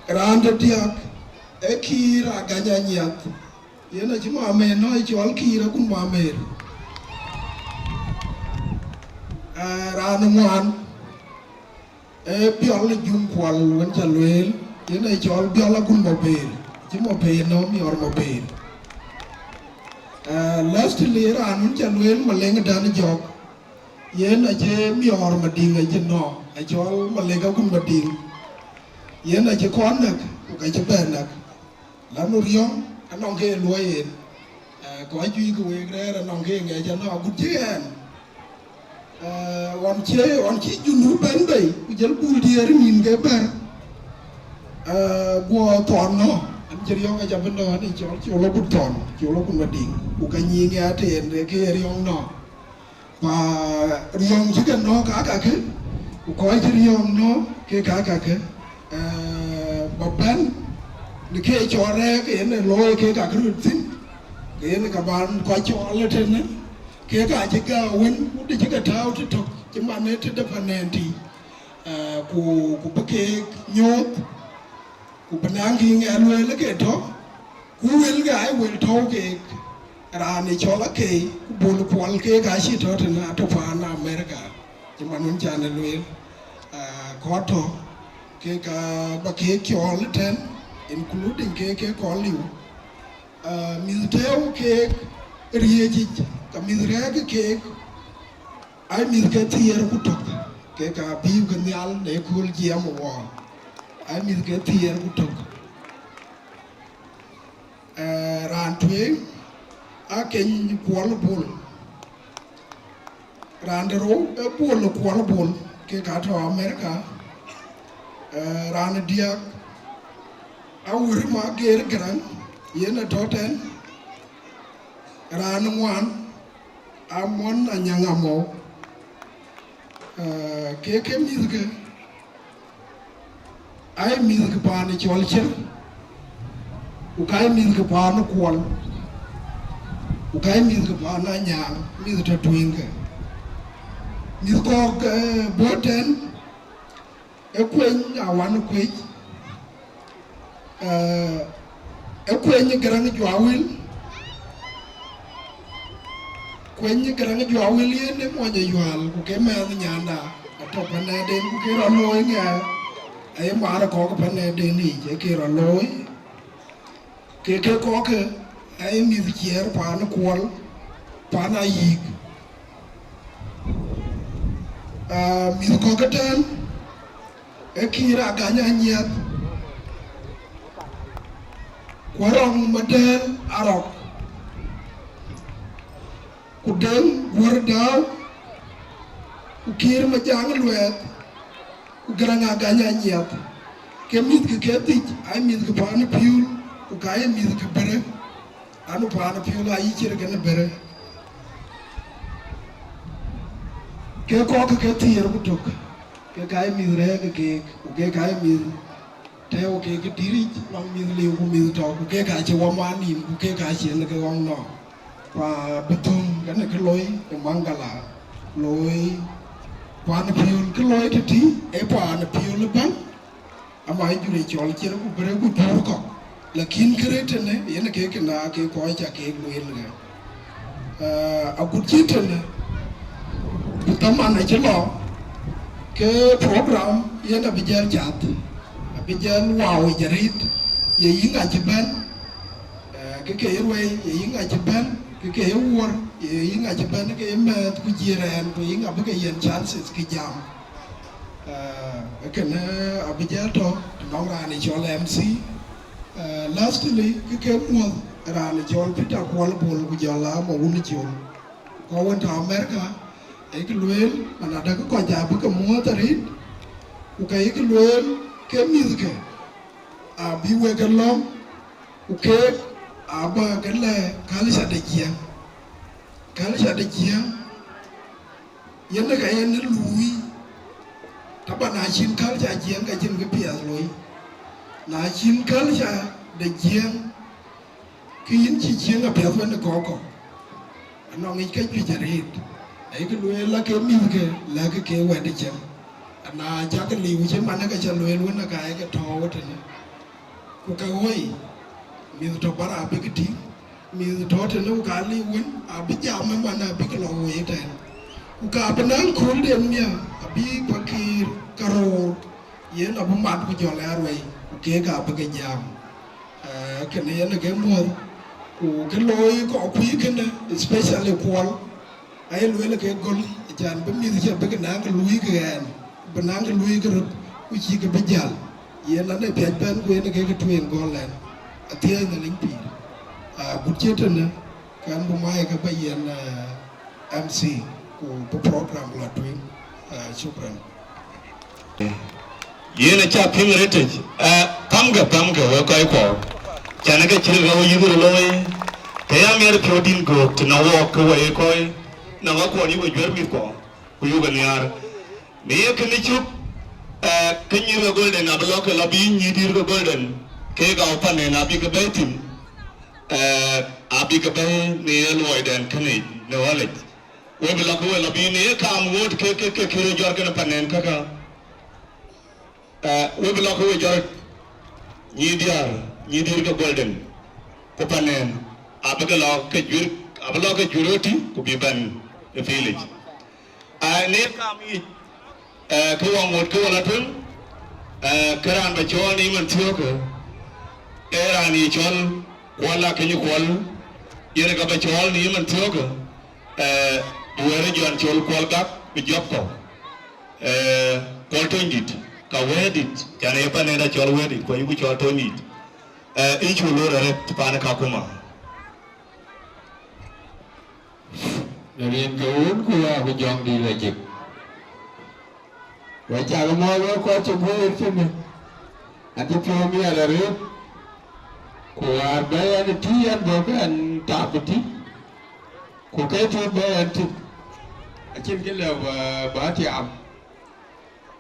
Raan de diäk, ee Kiir Agany Anyiɛth. Yen acï Mamer nɔ̈ ë cɔl Kiir akun Mamer. Raan ŋuan, ee Biɔl Juŋ Kuɔl wën ca lueel, yen ee cɔl Biɔl Agul Mabeer, cï Mabeer nɔm, miɔɔr Mabeer. Lastly, raan wën ca lueel Maleŋ Dan Jɔk, yen acï miɔɔr Madiŋ acï nɔm, acɔl Maleŋ Agul Madiŋ, yen acï kɔn näk, ku ka cï bɛ̈n näk. Lanu riɔ̈ŋ anɔŋ ke luɔi en, kɔc juëc ke wek rɛ̈ɛ̈r anɔŋ ke ŋɛc anɔŋ agut cï ɛn. Ɣɔn cie, ɣɔn cï Junub bɛ̈n bei, ku jël bul diëër nïn ke bɛ̈r, guɔ thɔn nɔ̈, an cï riɔ̈ŋ aca bï nɔ̈, an cɔl col agut thɔn, col agut Madiŋ, ku ka nyiiŋ ya tëën ke ye riɔ̈ŋ nɔ̈. Pa riɔ̈ŋ cï ke nɔ̈k kakakë, ku kɔc cï riɔ̈ŋ nɔ̈k ke kakakë, ba bɛ̈n në ke cɔl rɛ̈ɛ̈k yen ë looi ke kakë röt thïn, ke yen ka ban kɔc cɔl ëtënë, ke ka cï gäu wën, ku të cï ke tääu tëtök cï man ë tëde panɛɛnti, ku, ku bï keek nyuɔɔth, ku bï naŋ kï ŋɛk lueel ke tɔ̈, ku wëlkë aa wël tɔ̈u keek, raan ë cɔl Akei ku Bol Kuɔl keek aacï tɔ̈ tënë atɔ̈ paan America, cï man wën can ë lueel, kɔc tɔ̈ kek aa ba keek cɔɔl ëtɛ̈n, including keek ke kɔn liu, mïth tɛ̈ɛ̈u keek riëëc yic, ka mïth rɛ̈ɛ̈k keek, aa mïth ke thiëër ku tök, kek aa bïïu ke nhial në kööl jiɛɛm ë wɔɔk, aa mïth ke thiëër ku tök. Raan tueŋ, Akeny Kuɔl Bol, raan de rou ee Bol Kuɔl Bol, kek aa tɔ̈ America. Raan diäk, Awur Mageer Gäräŋ, yen ë tɔ̈ tɛ̈n. Raan ŋuan, Amon Anyaŋ Amou, kek ke mïthkë, aa mïthkë paan ë cɔl Cir, ku ka mïthkë paan ë Kuɔl, ku ka mïthkë paan ë Anyaŋ, mïth tɔ̈ tueŋkë. Mïth kɔ̈k bɔ̈ tɛ̈n, ee Kueny Awan Kuec, ee Kueny Gäräŋ Juawil, Kueny Gäräŋ Juawil yen ë mony Ayual, ku ke mɛnh nyanda, atɔ̈ panɛden, ku ke rɔt looi ŋɛk, aye maar kɔ̈k panɛden yic, ee ke rɔt looi. Kek ke kɔ̈kkë, aye mïth Ciɛɛr paan Kuɔl, paan Ayïk. Mïth kɔ̈k ëtɛ̈n, ee Kiir Agany Anyiɛth, ku Arɔŋ Madɛ̈ɛ̈l Arɔk, ku Deŋ Guɔ̈r Dääu, ku Kiir Majaŋ Luɛɛth, ku Gäräŋ Agany Anyiɛth. Ke mïthkë ke dhïc, aa mïthkë paan Piöl, ku ka ye mïthkë Bërë, anu paan Piöl ayï Cir kenë Bërë. Ke kɔ̈kkë ke thiëër ku tök, ke ka ye mïth rɛ̈ɛ̈k keek, ku ke ka ye mïth tɛ̈ɛ̈u kek dït yic, nɔŋ mïth liu ku mïth tɔ̈, ku kek aacï wɔ maan nïïm, ku kek aacï yen ke ɣɔ̈ŋ nɔ̈k. Ku abï thöŋ kenë kë loi ë Maŋgala, loi paan Piöl, kë loi tëtï ee paan Piöl ëbɛ̈n, ama jur ë cɔl Cir ku Bërë ku jur kɔ̈k. Lakin kë rëër tënë, yen kek këna ke kɔc ca kek lueel ke. Agut cï tënë, ku thaman acï lɔ, ke program yen abï jäl cath, abï jäl wau yic arëët, ye yïŋa cï bɛ̈n, ke ke ye ruɛi, ye yïŋa cï bɛ̈n, ke ke ye wuɔ̈r, ye yïŋa cï bɛ̈n, ke ye mɛ̈ɛ̈th ku jiëër ɛn, ku yïŋa bï ke yiɛ̈n chances ke jam. Kënë abï jäl tɔ̈ të nɔŋ raan ë cɔl M C. Lastly, ke ke muɔ̈th raan ë cɔl Peter Kuɔl Bol ku jɔl a Mawun Col. Kɔc wën tɔ̈ America, ayek lueel, man adäk kɔc abï ke muɔ̈th arëët, ku ka yek lueel ke mïthkë abï wek ke lɔ̈ŋ, ku keek abä ke lɛ̈k culture de Jiëŋ. Culture de Jiëŋ, yen ka yen ë luui, taba na cïn culture Jiëŋ ka cïn kë piɛth loi. Na cïn culture de Jiëŋ, ke yïn cï Jiëŋ apiɛth wën ë kɔ̈k kɔ̈k. Anɔŋ yic ka juëc arëët, ayek lueel la ke mïthkë lɛ̈k ke wɛ̈t ë Jiëŋ. Ana cak liu cï man ke ca lueel wën aka ye ke tɔ̈ɔ̈u tënë. Ku ke ɣoi, mïth tɔ̈ bär abïk tïŋ, mïth tɔ̈ tënë ku ka liu wën abï jam ë man abïk lɔ woi ëtɛ̈ɛ̈n. Ku ka bï naŋ köölden miäk, abï Pakeer ke röör, yen abï mat ku jɔl aa ruɛi, ku keek abï ke jam. Eh, kënë yen ke muɔ̈th, ku kë looi kɔc kuc kënë, especially Kuɔl, aye lueel ke göl, acan bï mïth cï bï ke naŋ kë luui ke ɣɛn, bï naŋ kë luui ke röt, ku cï ke bï jäl. Yen anë piac bɛ̈n, ku yen ke ke tueŋ gɔl ɛn, athiɛɛi Nhialic pïïr. Ah, agut cï tënë, ke an bï mai ke ba yiɛn, eh, M C, ku bï program la tueŋ. Eh, shukran. Yen acä piŋ rëtic, eh, pamkë, pamkë, wek kɔc kuɔ. Can ke cï ril rɔu yïk röt looi, ke ya miɛt piɔ̈u dïn göök tënɔŋ wɔɔk ke wek kɔc, nɔŋ akuɔn yïk we juɛ̈r mïth kuɔ, ku yuk e nhiaar. Në ye kënë cök, eh, ke nyïïr ke Golden abï lɔ ke lɔ bï nyïïr dïïr ke Golden, keek au panen abï ke bɛ̈ɛ̈i thïn, eh, abï ke bɛ̈ɛ̈i në ye luɔidɛn kënë yic në ɣɔ̈lic. We bï lɔ ke we lɔ bï në ye kaam ɣööt ke, ke, ke kërë jɔt kënë panen käkä. Eh, we bï lɔ ke we jɔt nyïïr diäär, nyïïr dïïr ke Golden, ku panen abï ke lɔ ke juëër, abï lɔ ke juëër ɣöt tï, ku bï bɛ̈n ë piilic. Aa, në kaam yic, eh, ke wɔ ŋot ke wɔ la tueŋ, eh, ke raan ba cɔɔl në yï man thiöökë, ee raan ye cɔl Kuɔl Akëny Kuɔl, yen ka ba cɔɔl në yï man thiöökë, eh, bï wɛ̈ɛ̈r ë Jɔn cɔl Kuɔl Gak bï jɔp kɔ̈u. Eh, Kuɔl Tonydït, ka Wɛ̈ɛ̈rdït, can ye panen da cɔl Wɛ̈ɛ̈rdït, ku ayuku cɔl Tonydït. Eh, yïn cuk loor arëët paan Kakuma. Në rin ke Wun ku Wä ku Jɔŋdït Lajik. Wek cak muɔ̈ɔ̈th wek kɔc cï guëër tënë, an cï piɔ̈u miɛt arëët, ku wäär bɛ̈ɛ̈i ɛn ë tïï ɛn bɔ̈ ke ɛn tap ë tï, ku ke tï bɛ̈ɛ̈i ɛn tï, acïn kë lëu ba, ba tiaam.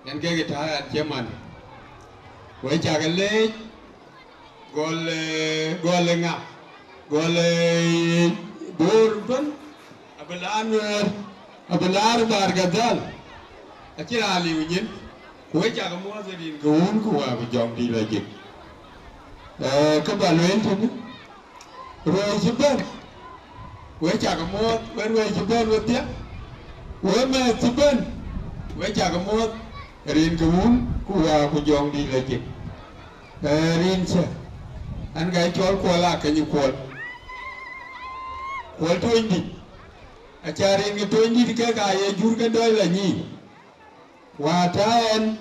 Yen kek ë taai an cï man. Wek cak leec. Gɔl, eh, gɔl ë ŋa? Gɔl ë Bor ëbën, abï la Nuɛɛr, abï la Bahr el Ghazal. Acïn raan liu nyin, ku wek cak muɔ̈ɔ̈th ë rin ke Wun ku Wä ku Jɔŋdït Lajik. Eh, kë ba lueel tënë, ruɛ̈ɛ̈i cï bɛ̈n, wek cak muɔ̈ɔ̈th, wek ruɛ̈ɛ̈i cï bɛ̈n wedhie, wek mɛ̈ɛ̈th cï bɛ̈n, wek cak muɔ̈ɔ̈th ë rin ke Wun ku Wä ku Jɔŋdït Lajik. Eh, rin cä, an ka cɔl Kuɔl Akëny Kuɔl. Kuɔl Tonydït, aca rin ke Tonydït kek aa ye jur ke dɔc la nyïïn. Wä ta ɛn,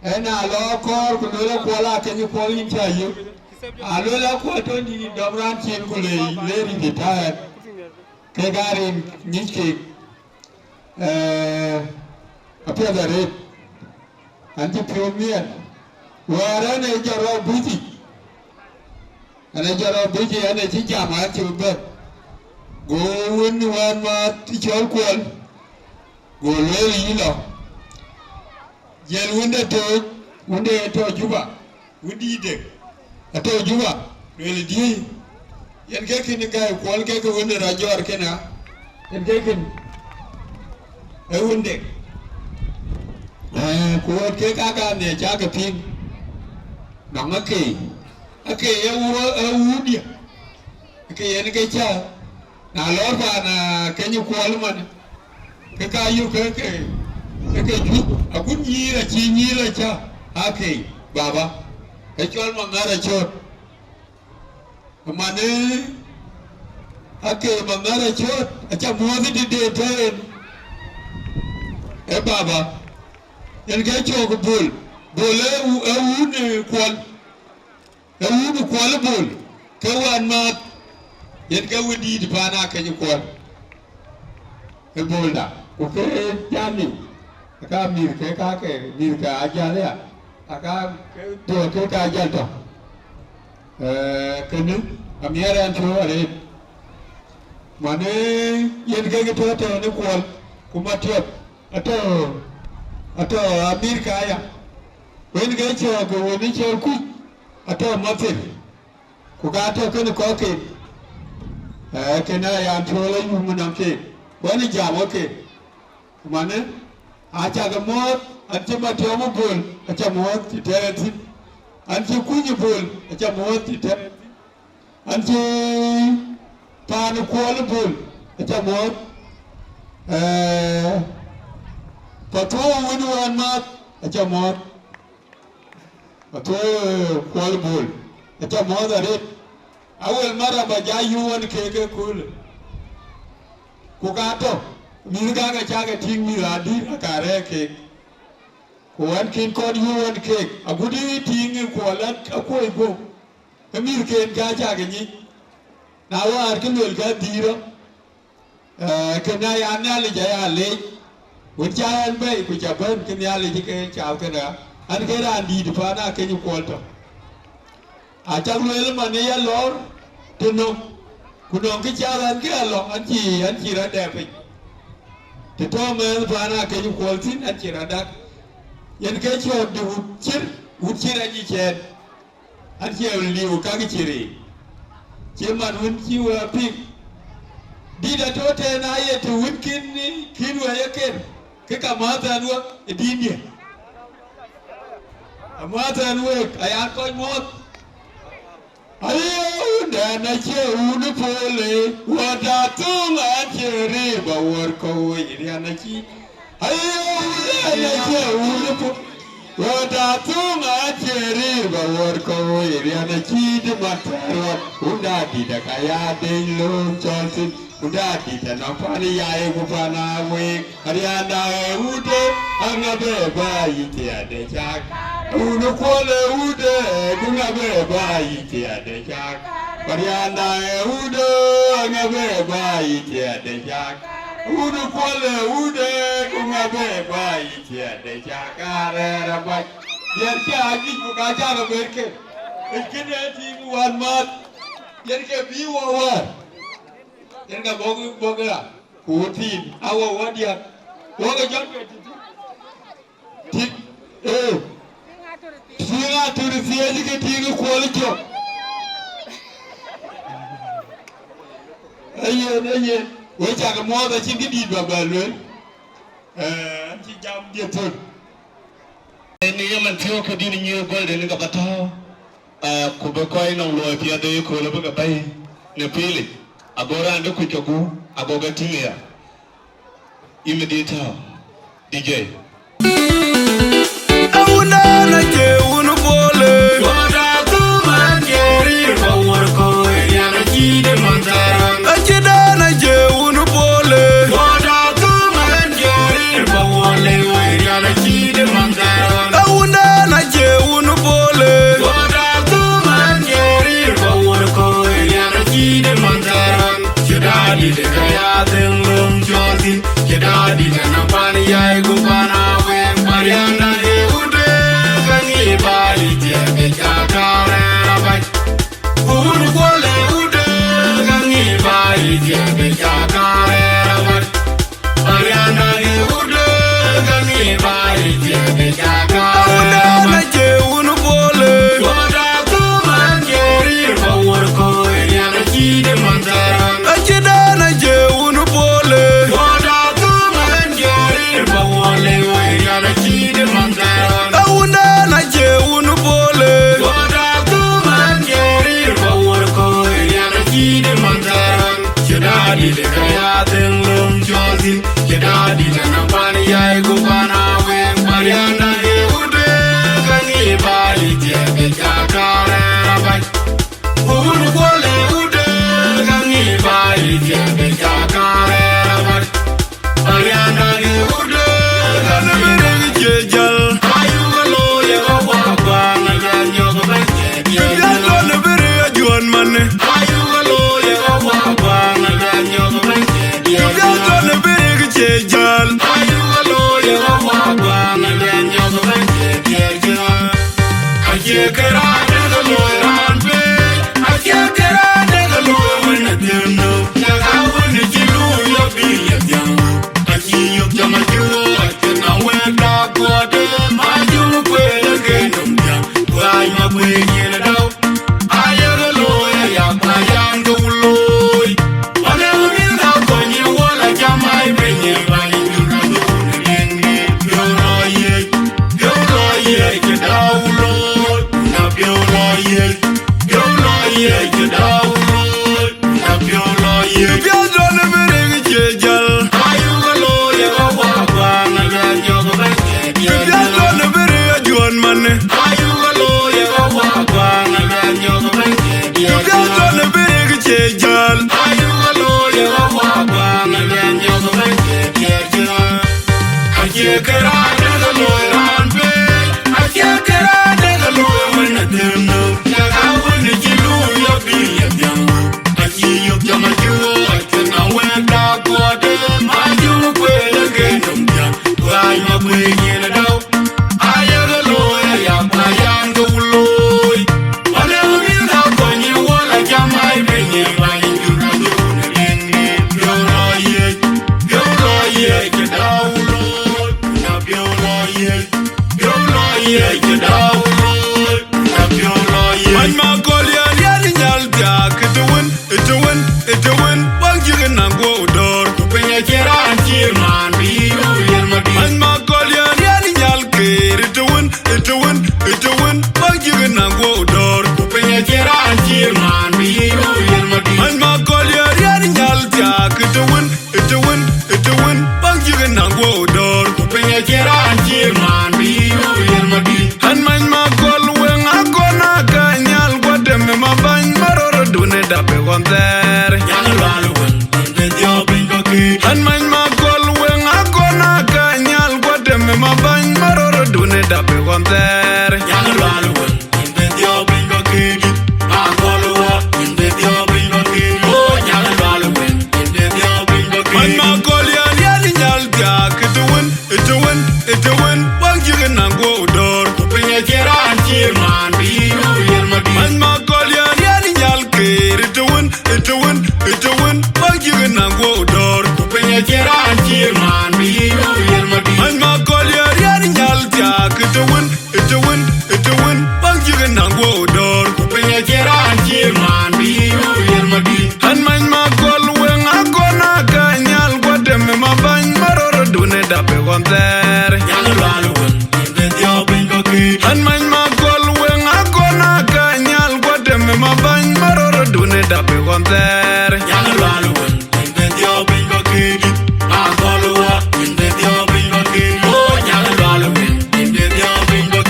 ɛn a lɔ kɔɔr ku luel a Kuɔl Akëny Kuɔl yïn cä yök. A luel a Kuɔl Tonydït yïn dɔm raan cin ku le, le rin cï ta ɛn. Kek aa rin nyic kek. Eh, apiɛth arëët, an cï piɔ̈u miɛt, wäär ɛn ee jɔt rɔt bï thic, ɛn ee jɔt rɔt bï thic, ɛn ee cï jam an cï bï bɛ̈n. Go wën wään ma cɔl Kuɔl, go lueel yï lɔ, jiɛl wënde tooc, wënde tɔ̈ Juba. Wëndït dek atɔ̈ Juba, lueel diëëi, yen ke kën gäi Kuɔl ke ke wënde rɔt jɔɔr kënë, yen ke kën ë wënde. Eh, ku wɛ̈t kek aa gam nhiac cä ke piŋ, nɔŋ akei, akei ë wuö, ë wudië, ke yen ke cä, na lɔɔr paan, ah, Akëny Kuɔl man, ke ka yök ke, ke, ke ke juëc, agut nyïïr acï nyïïr acä, akei, baba, ke cɔl Maŋar Acöt. Mane, akei Maŋar Acöt, acä muɔ̈ɔ̈th tëde tɛ̈ɛ̈n, ë baba, yen ke cök Bol, Bol ë wu-, ë wun ë Kuɔl. Ë wun Kuɔl ë Bol, ke wään määth, yen ke wëndït paan Akëny Kuɔl ë Bolda. Ku ke jam nim, aka mïth ke kake, mïth ke ajäl ya, aka ke tɔ̈ ke ka ajäl tɔ̈. Eh, kënë, amiɛɛr ɛn piɔ̈u arëët. Mane yen ke ke tɔ̈ tɛ̈ɛ̈n ë Kuɔl, ku Matiɔp atɔ̈, atɔ̈ Amerika aya. Wën ke cɔɔk ke wën ë cɔl Kuc, atɔ̈ Mathir, ku ka tɔ̈ kënë kɔ̈kken, ee, kënë aya an piɔ̈u la yum nɔŋ keek, wën ë jam ɣöt keek. Ku manë, acä ke muɔ̈ɔ̈th, an cï Matiɔp ë Bol, acä muɔ̈ɔ̈th cï tɛ̈ɛ̈n thïn, an cï Kuc ë Bol, acä muɔ̈ɔ̈th cï tɛ̈ɛ̈n thïn. An cï paan ë Kuɔl ë Bol, acä muɔ̈ɔ̈th. Eh, Pathuɔ̈u wën wään math, aca mɔ̈ɔ̈th. Pathuɔ̈u, eh, Kuɔl Bol, aca mɔ̈ɔ̈th arët. Awel Maraba ja yuu ɣɔn keek ëköölë. Ku ka tɔ̈, mïth gak acä ke tïŋ mïth adït aka rɛ̈ɛ̈r keek. Ku ɣɛn kën kɔn yuu ɣɔn keek, agut yï tïŋ ë Kuɔl akuɔ̈c guɔ̈p, ë mïthken ka cä ke nyic. Na wäär kë luel ka dhïïr rɔt, eh, kën aya Nhialic aya leec, wën cä ɣɛn bɛ̈i ku cä bɛ̈n ke Nhialic ke cath kënë ɣa, ɣɛn ke raan dïït paan akeny Kuɔl tɔ̈. Acäk lueel man ë ya lɔ̈ɔ̈r të nɔ̈k, ku nɔŋ kë cath ɣɛn ke alɔŋ, ɣɛn cï, ɣɛn cï rɔt dɛ piny. Të tɔ̈ mɛɛn paan akeny Kuɔl thïn, ɣɛn cï rɔt dak. Yen ke cɔ̈ɔ̈k de wut cïr, wut cïr ɣɛn cï cɛɛt. An cie liu kak cï riik, cï man wën cï we piŋ. Dït atɔ̈ tɛ̈n aye të wën kïn, kïn we ye ker, ke ka mäth ɛn we ë dïïtdiɛ̈. Amäth ɛn week, ayan kɔc muɔ̈ɔ̈th. Aye wundɛn acie wun ë pol, ë wät athöŋ an cie riir bä wär kɔ̈u ë rian acï. Aye wundɛn acie wun ë pol, wät athöŋ an cie riir bä wär kɔ̈u ë rian acï dï mat thɛɛr ɣɔn. Wunda dït aka ya deny lööŋ cɔl thïn. Wunda dït anɔŋ pan ë yai ku pan aa week. Arianda ë wudë, aŋa bɛ bä yic thiaadë cak. Wun ë Kuɔl ë wudë, ku ŋa bɛ bä yic thiaadë cak. Arianda ë wudë, aŋa bɛ bä yic thiaadë cak. Wun ë Kuɔl ë wudë, ku ŋa bɛ bä yic thiaadë cak. Arɛɛr abac. Yɛn cä agic ku ka cä ke ber ke. Ë kënë tiim wan math. Yɛn ke bï wɔ wäär. Yɛn ka bɔ̈k, bɔ̈k ɣa. Ku thiin, awɔ wɔ diäk. Wɔ ke jɔt ke tiit. Tiit, ee. Tiiŋ atur thiëëc ke tiiŋ Kuɔl cök. Ayen, ayen. We cak muɔɔth acïn kë dït bä bɛ lueel. Eh, an cï jam diɛ̈ thöl. Ni ye man thiɔ̈k ke dïn nyuur gɔl de ni ka bä tɔ̈. Ah, ku bï kɔc nɔŋ luɔi piɛth de kööl bï ke bɛ̈i në pilic, ago raan de kuc ke gup, ago ke tïŋ ya. Yïn dï tääu, D J. Awunda na je wun bole. Wota tu man jeri ba wor ko ya na chi de man taran. Achi da na je wun bole. Wota tu man jeri ba wor le wa ya na chi de man taran. Awunda na je wun bole. Wota tu man jeri ba wor ko ya na chi de man taran. Chidadi de kaya deng lung joltin. Chidadi de na pan yai gu pan awe. Mariana de ude kangi bali je be chakare rabai. Unu kole ude kangi bali je be chakare rabai. Mariana de ude kangi bali je be chakare. Awunda na je unu bole. Wota tu man jeri ba wor ko ya na chi de man taran. Achi da na je wun bole. Wota tu man jeri ba wor le wa ya na chi de man taran. Awunda na je wun bole. Wota tu man jeri ba wor ko ya na chi de man taran. Chidadi de kaya deng lung joltin. Chidadi de na pan yai gu pan awe. Mariana de ude kangi bali je be chakare rabai. Unu kole ude kangi bali je be chakare rabai. Ariana de ude kangi bere je jal. Ayu lo ye wa wa na ya nyo ba je. Ye jal lo ne bere ajuan man. Ayu lo ye wa wa na ya nyo ba je. Ye jal lo ne bere je jal. Ayu lo ye wa wa na ya nyo ba je. Acie kera de lo ran be. Acie kera de lo win a tieno. Ya ka win ci lu yo bi ya tiang. Aci yök jam aci wo aci na wek da guɔde ma yum kue ye ke nom jam. Wai ma kue yen dau. Aye ke looi aya ba yan ke wuloi. Wane wuni ka konye wala jam ai benye ba ni yura no ne ding ni. Yo lo ye, yo lo ye ke dau lo. Na yo Ayuka looi ë ka wä guaŋ ë luɛl nyɔk bɛ̈ny ke diɛɛr. Uganda në bï rek cie jäl. Ayuka looi ë ka wä guaŋ ë luɛl nyɔk bɛ̈ny ke diɛɛr. Acie kë raan dek looi raan pei, acie kë raan dek looi wën adhëm nöm. Yak a wën cï luui ya bï ya dhiäŋ wën. Acï yök jam acï wok acïn awën dak guɔ̈ɔ̈de, ma cï wok kuëël ë ke nöm diäŋ. Wääc ma kuëëc yen adau. Ayek looi aya, ku na yan ke wun looi. Wala wun ka kony ye wala jam ai piny ye bany jur na jur ne ding ni. Yo lo ye, yo lo ye, ke dau looi. Na yo lo ye, yo lo ye, ke dau looi. Na yo lo ye. Many ma kol ye rian nyal dia ke tuwen. Ëtëwën, ëtëwën, bäk jïk ë naŋ guɔ dɔ̈ɔ̈r, ku piny acïn raan cï man bï yï lueel madït. Many ma kɔl ye riɛl nyal keer, ëtëwën, ëtëwën, ëtëwën, bäk jïk ë naŋ guɔ dɔ̈ɔ̈r, ku piny acïn raan cï man bï yï lueel madït. Many ma kɔl ye riɛl nyal thiaak, ëtëwën, ëtëwën, ëtëwën, bäk jïk ë naŋ guɔ dɔ̈ɔ̈r, ku piny acïn raan cï man bï yï lueel madït. Ɣɛn many ma kɔl weŋ akɔn aka nyal guɔ dem ë ma bäny ma rɔt rɔt dun ë dap ë ɣɔn thɛɛr. Ɣɛn many ma kɔl weŋ akɔn aka nyal guɔ dem ë ma bäny ma rɔt rɔt dun ë dap ë ɣɔn thɛɛr. Many ma kɔl ye riɛl nyal thiaak, ëtëwën, ëtëwën, ëtëwën, bäk jïk ë naŋ guɔ dɔ̈ɔ̈r, ku piny acïn raan cï man bï yï lueel madït. Many ma kɔl ye riɛl nyal keer, ëtëwën, ëtëwën, ëtëwën, bäk jïk ë naŋ guɔ dɔ̈ɔ̈r, ku piny acïn raan cï man bï yï lueel madït. Many ma kɔl ye riɛl nyal thiaak, ëtëwën, ëtëwën, ëtëwën, bäk jïk ë naŋ guɔ dɔ̈ɔ̈r, ku piny acïn raan cï man bï yï lueel madït. Ɣɛn many ma kɔl weŋ akɔn aka nyal guɔ dem ë ma bäny ma rɔt rɔt dun ë dap ë ɣɔn thɛɛr. Ɣɛn many ma kɔl weŋ akɔn aka nyal guɔ dem ë ma bäny ma rɔt rɔt dun ë dap ë ɣɔn thɛɛr.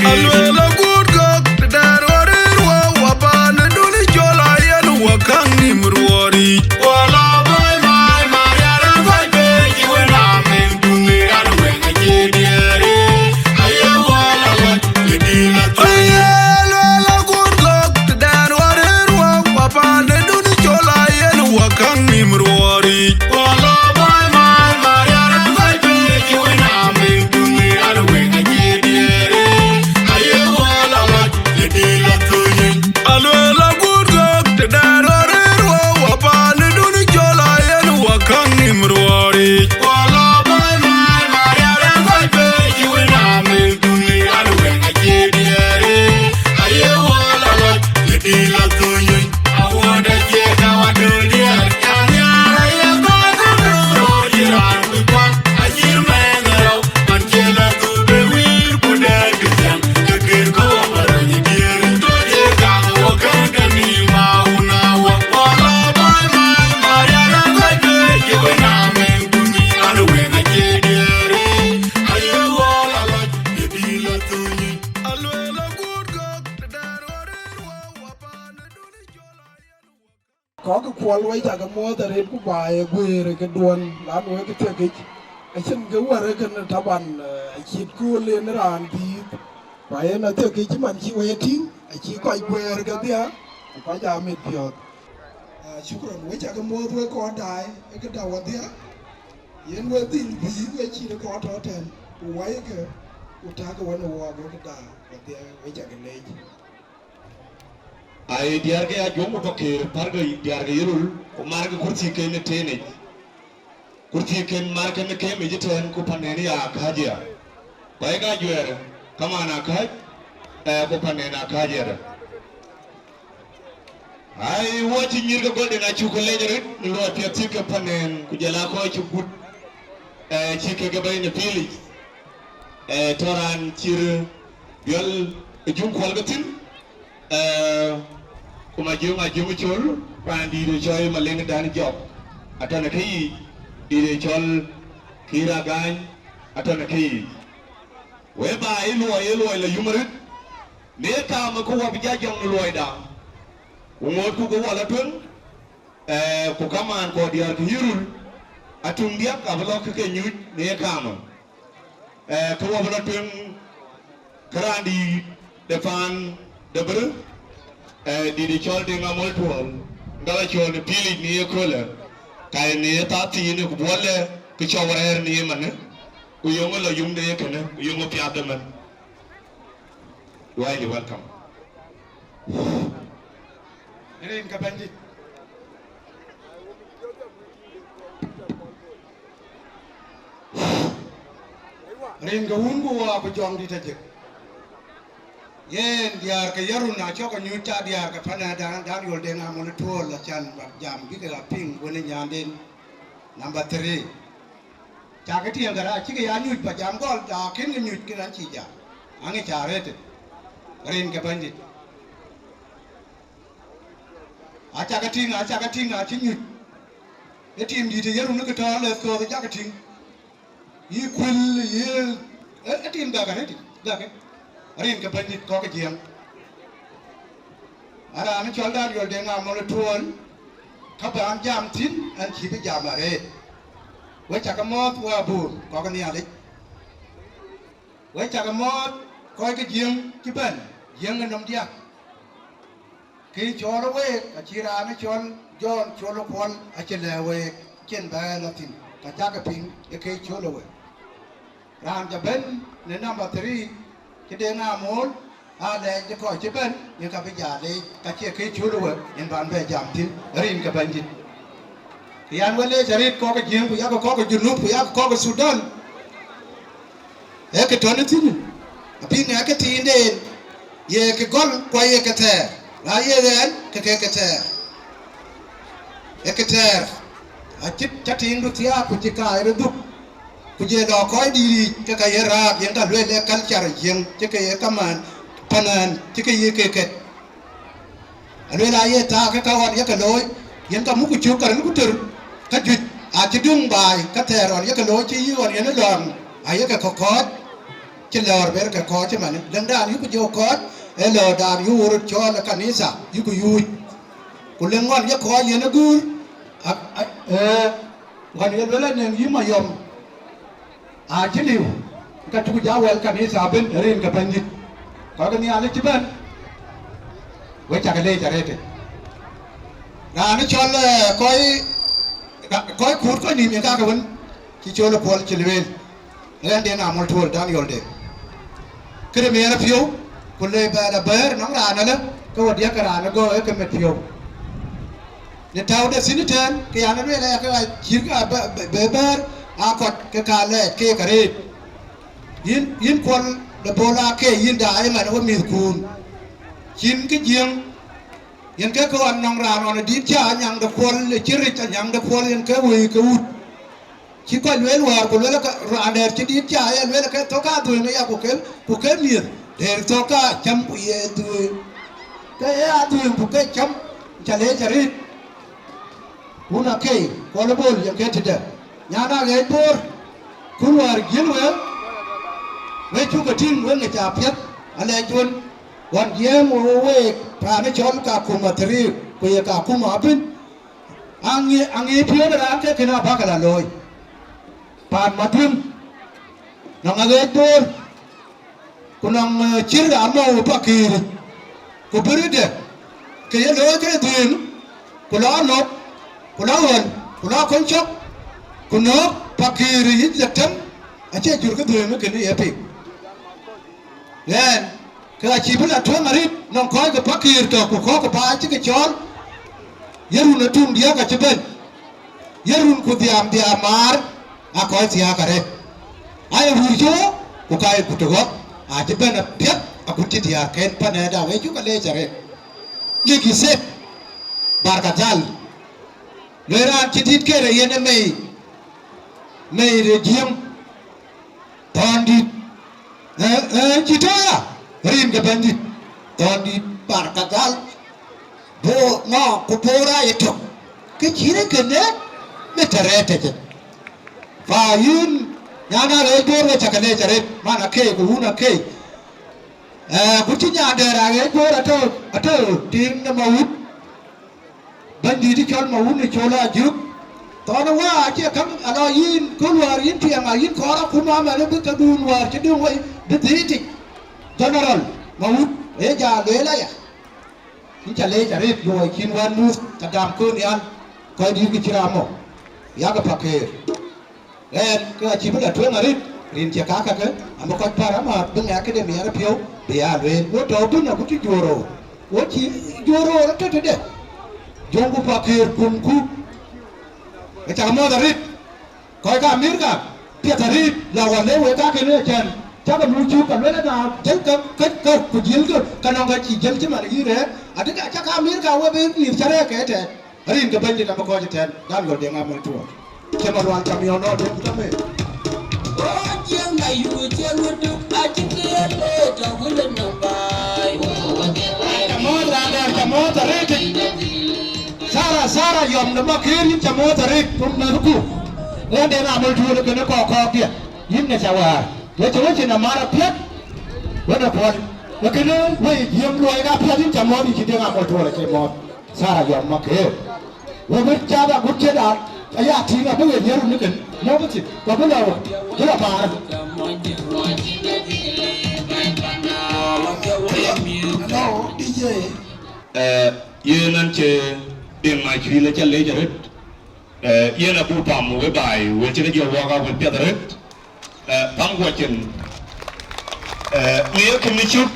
Aluel agut gɔ̈k, të dɛ̈ɛ̈r ɣɔn rëër wä, wä paan ë dun ë col ayen wä käŋ nïm ruɔɔr yic. Wala bäi mai Marial ë kɔc bɛ̈ɛ̈i cï wën a mɛn, ku ŋic an, wëŋ acie diɛɛr, ee, aye wala lɔc, ë dïït la thöny. Aye luel agut gɔ̈k, të dɛ̈ɛ̈r ɣɔn rëër wä, wä paan ë dun ë col ayen wä käŋ nïm ruɔɔr yic. Wala bäi mai Marial ë kɔc bɛ̈ɛ̈i cï wën a mɛn, ku ŋic an, wëŋ acie diɛɛr, ee, aye wala lɔc, ë dïït la thöny. Aluel agut gɔ̈k, të dɛ̈ɛ̈r ɣɔn rëër wä, wä paan ë dun ë col ayen wä käŋ nïm ruɔɔr yic. Wala bäi mai Marial ë kɔc bɛ̈ɛ̈i cï wën a mɛn, ku ŋic an, wëŋ acie diɛɛr, ee, aye wala lɔc, ë dïït la thöny. Aluel agut gɔ̈k, të dɛ̈ɛ̈r ɣɔn rëër wä, wä paan ë dun ë col ayen wä. Kɔc ke Kuɔl, wek cä ke muɔ̈ɔ̈th arëët, ku ba ye guëër ë këduɔ̈n, lan wek ke thiëkic, acïn kë wär ë kënë taban, eh, acït kööl en raan dhiëëth, ku ayen athiëkic cï man cï wek ye tïŋ, acï kɔc guëër kedhie, ku kɔc aa mit piɔ̈ɔ̈th. Ah, shukran, wek cä ke muɔ̈ɔ̈th wek kɔc daai ë këda wadhie, yen wek dhil dhiëëth wek cït ë kɔc tɔ̈ tɛ̈n, ku wai ke, ku tak wën ë wɔɔk ë këda wadhie, wek cä ke leec. Ai diäär ke Ajuɔŋ ku Pakëër, pärkë diäär ke Yirol, ku markë kurthiken ë tënec. Kurthiken markë në kemic ëtɛ̈ɛ̈n, ku panen ya kääc ya. Ku ayek ajuɛɛr, kaman akääc, eh, ku panen akääc ya. Ai, wɔ cï nyïïr ke Golden acuk ke lec arëët në luɔi piɛth cït ke panen, ku jɔl aa kɔc cï gut, eh, cï kek ke bɛ̈i në pilic. Eh, tɔ̈ raan cï röt biɔl ë Juŋ Kuɔl ke thïn, eh, ku Majöŋ Ajöŋ Col, raan dïït ë cɔl Maleŋ Dan Jɔk, atɔ̈ në keyiic, dïït ë cɔl Kiir Agany, atɔ̈ në keyiic. Whereby luɔi ë luɔi la yum arëët, Në ye kaam, ku wɔ bï ja jɔŋ në luɔida, ku ŋootku ke wɔ la tueŋ, eh, ku kamaan kɔ̈k diäär ke Yirol, atuŋ diäk abï lɔ ke ke nyuc në ye kaam. Eh, ke wɔ bï lɔ tueŋ, ke raandït de paan de Bor, eh, dït ë cɔl Deŋ Amol Tuɔl, ŋa la cɔl në piilic në ye köölë, ka ye në ye thathiin, ku buɔlë ke cɔk rɛ̈ɛ̈r në ye manë, ku yöŋ lɔ yum de ye kënë, ku yöŋ piath de man. You are highly welcome. Rin ke Bɛ̈nydït. Rin ke Wun ku Wä ku Jɔŋdït Ajëk. Yen diäär ke Yirol acɔk ke nyuc, ca diäär ke pan ë Dan, Daniel Deŋ Amol Tuɔl, acan bäk jam bï ke piŋ wën ë nyanden. Number three. Cakë tiɛŋ kärɛc, acïkï ya nyuc, ba jam gɔl, ta kën ke nyuc kën an cï jam. Aŋic arëët, rin ke Bɛ̈nydït. Acakë tïŋ, acakë tïŋ, acï nyuc. Ë tim dït ë Yirol ke tɔ̈ leth kööth, acakë tïŋ. Yï kuël, yï, ë, ë tim gäk arëët, gäk. Rin ke Bɛ̈nydït kɔc ke Jiëëŋ. Araan cɔl Daniel Deŋ Amol Tuɔl, ka bä an jam thïn, an cï bï jam arëët. We cakë mɔ̈ɔ̈th, we abur kɔc ke Nhialic. We cakë mɔ̈ɔ̈th kɔc ke Jiëëŋ cï bɛ̈n, Jiëëŋ ë nɔm diäk. Kë cɔɔl week, acï raan cɔl Jɔn Col Kuɔl acï lɛ̈k week, cïn bɛ̈ɛ̈i lɔ thïn, ka cakë piŋ ë kë cɔɔl week. Raan cä bɛ̈n në number three, cï Deŋ Amol, aa lɛɛc de kɔc cï bɛ̈n, yen ka bï jal leec, ka cie kë cɔɔl week, yen ban bɛ jam thïn, rin ke Bɛ̈nydït. Ke yan we leec arëët kɔc ke Jiëëŋ, ku yak kɔc ke Junub, ku yak kɔc ke Thudan. Ee kë tɔ̈ në thïn, abï ŋɛk ke thiinden, ye kë gɔl, ku aye kë thɛɛr, na ye ɣɛn, ke ke kë thɛɛr. Ee kë thɛɛr, acït cä tiiŋdu thiaak, ku cï kaai rɔt dhuk, ku jël lɔ kɔc dïït yiic, ke ka ye raak, yen ka lueel ë culture Jiëëŋ, cï ke ye kamaan, panaan, cï ke ye ke ket. Alueel, aye thaak ke ka ɣɔn ye ke looi, yen ka muk ku cök ka ril ku tër, ka juëc acï döŋ baai, ka thɛɛr ɣɔn ye ke looi cï yï ɣɔn yen ë lɔ̈ɔ̈ŋ, aye ke ke kɔ̈ɔ̈c, cï lɔ̈ɔ̈r ber ke kɔ̈ɔ̈c ëmën. Däŋdan yuku jɔ kɔ̈ɔ̈c, ë lɔ̈ɔ̈rdan yuku röt cɔɔl ë kanitha, yuku yuuc. Ku lëŋ ɣɔn ye kɔ̈ɔ̈c yen ë guur, a, a, ee, ɣɔn ye lueel anëŋ yï Mayɔm. Acï liu, ka cuk ja wɛl kanitha ëbën, rin ke Bɛ̈nydït. Kɔc ke Nhialic cï bɛ̈n, we cakë leec arëët. Raan cɔl, eh, kɔc, ra-, kɔc kuut kɔc nïïm yen kakë wën, cï Col Kuɔl cï lueel, ɣɛn Deŋ Amol Tuɔl Daniel de. Këde miɛɛr piɔ̈u, ku le bɛ la bɛ̈ɛ̈r nɔŋ raan alë, ke wä diäk ke raan ë gɔ̈ɔ̈r ë ke met piɔ̈u. Në tääu de thïn ëtɛ̈ɛ̈n, ke yan ë lueel aya, ke ɣa cït ka bë, bë, bë bɛ̈ɛ̈r, aa kɔc ke ka lɛɛc keek arëët. Yïn, yïn Kuɔl de Bol Akei, yïn daai ëmɛn we mïthkuun. Cïn kë Jiëëŋ, yen ke ke ɣɔn nɔŋ raan ɣɔn ë dït cä anyaŋ de Kuɔl, ë cï ric anyaŋ de Kuɔl, yen ke wëi ke wut. Cï kɔc lueel wäär, ku lueel ka raan dɛ̈t cï dït cä ye lueel ke thök ka dhuëëŋ aya, ku ke, ku ke miëth, dɛ̈t thök ka cäm ku ye dhuëëŋ. Ke ye adhuëëŋ ku ke cäm, cä leec arëët. Wun Akei, Kuɔl Bol, yen ke tëde. Nyan Aɣeec Bor, kun wäär jiël we, we cuk ke tïŋ, we ŋic apiɛth, alɛɛc wën, ɣɔn jiɛɛm we week, paan ë cɔl Kakuma three, ku ye Kakuma ëbën. Aŋi-, aŋic piɔ̈n raan ke kën abäk la looi. Paan Madun, nɔŋ Aɣeec Bor, ku nɔŋ, eh, cïr raan mɔ̈u Pakëër, ku bï ride, ke ye looi ke dhuëëŋ, ku lɔ nɔ̈k, ku lɔ ɣɔl, ku lɔ kony cɔk, ku nɔ̈k Pakëër yic le tem, acie jur ke dhuëëŋ kënë ye piŋ. Ɣɛn, ke acï bï la tueŋ arït nɔŋ kɔc ke Pakëër tök, ku kɔ̈k ke baai cï ke cɔɔl, ye run atuŋ diäk acï bɛ̈n, ye run ku dhiaam dhiaam maar, aa kɔc thiääk arëët. Aye wur cï ɣɔ̈k, ku ka ye kut ë ɣɔ̈k, acï bɛ̈n apiɛth, akut cï diäärken pan ëda, we cuk aleec arëët. Lik yï thek, barkadhal. Loi raan cï dït kërë yen ë mei, mei de Jiëëŋ. Thɔndït, eh, eh, cï tɔ̈ ya, rin ke Bɛ̈nydït. Thɔndït, barkadhal, Bor, ŋɔ, ku Bor aa ye tök. Kë cït ee kënë, mi të rɛɛt tëcë. Fa yïn, nyan Aɣeec Bor, we cakë leec arëët, man Akei, ku wun Akei. Ee, ku cï nyan dɛ̈ɛ̈r aɣeec Bor atɔ̈, atɔ̈ tiiŋ në Mawut. Bɛ̈nydït cɔl Mawut në Col Ajök. Thɔn wä acie käŋ alɔ yïn kööl wäär yïn tiɛŋ a yïn kɔɔr akuma mɛn bï ke duun wäär cï döŋ wei bï dhiitic. General Mawut, ee jal lueel aya. Yïn ca leec arëët luɔi cïn wään muth, ka gam kööl nhial, kɔc dït kë cï raam mɔ, yak Pakëër. Ɣɛn, ke acï bï la tueŋ arëët, rin cie kakake, amï kɔc pär amääth bï ŋɛk këde miɛt piɔ̈u, bï ya lueel, wo tɔ̈u bïn, aku cï juöör roor, wo cï juöör roor ëtëtëde. Jöŋku Pakëër kumku. Aca ke muɔ̈th arëët. Kɔc ke Amerika, piɛth arëët, la wä le wek kakënë cän, cakë muk cuk, ka luel ëna, jël ka, ka, ka, ku jëlkë, ka nɔŋ ka cï jël cï man yï rɛ̈ɛ̈r, adï ka, cakë Amerika we bï mïth cä rɛ̈ɛ̈r ke tɛ̈ɛ̈n, arin ke Bɛ̈nydït abï kɔc ëtɛ̈ɛ̈n, Daniel Deŋ Amɔ̈l Tuɔɔc. Cï man ruan cam yɔn nɔn, dï ku tɔ̈ meen. Ca mɔ̈ɔ̈th raan dɛ̈ɛ̈r, ca mɔ̈ɔ̈th arëët. Sara, Sara, yɔm de Makëër, yïn ca mɔ̈ɔ̈th arëët, kum mɛ̈thku. Ɣɛn Deŋ Amɔ̈l Tuɔɔc kënë kɔɔk kɔɔk diɛ, yïn ŋic awäär. Wecë wecë na mar apiɛth, wën ë puɔl. Ë kënë wëi jiëëm luɔi ka piɛth, yïn ca mɔ̈ɔ̈th, yïn cï Deŋ Amɔ̈l Tuɔɔc acie mɔ̈ɔ̈th. Sara yɔm Makëër. Wek wek cath agut cï daal, aya tïŋ abï wek yiëër run ë kën, mɔ̈u bï thïn, ku abï lɔ wek, bï lɔ määr. Hello, D J. Eh, yen an cï Deŋ Macuil aca leec arëët. Eh, yen abuk pam wek baai, wek cï ke jɔ wɔk a wek piɛth arëët. Eh, pam guɔ cin. Eh, në ye kën cuk,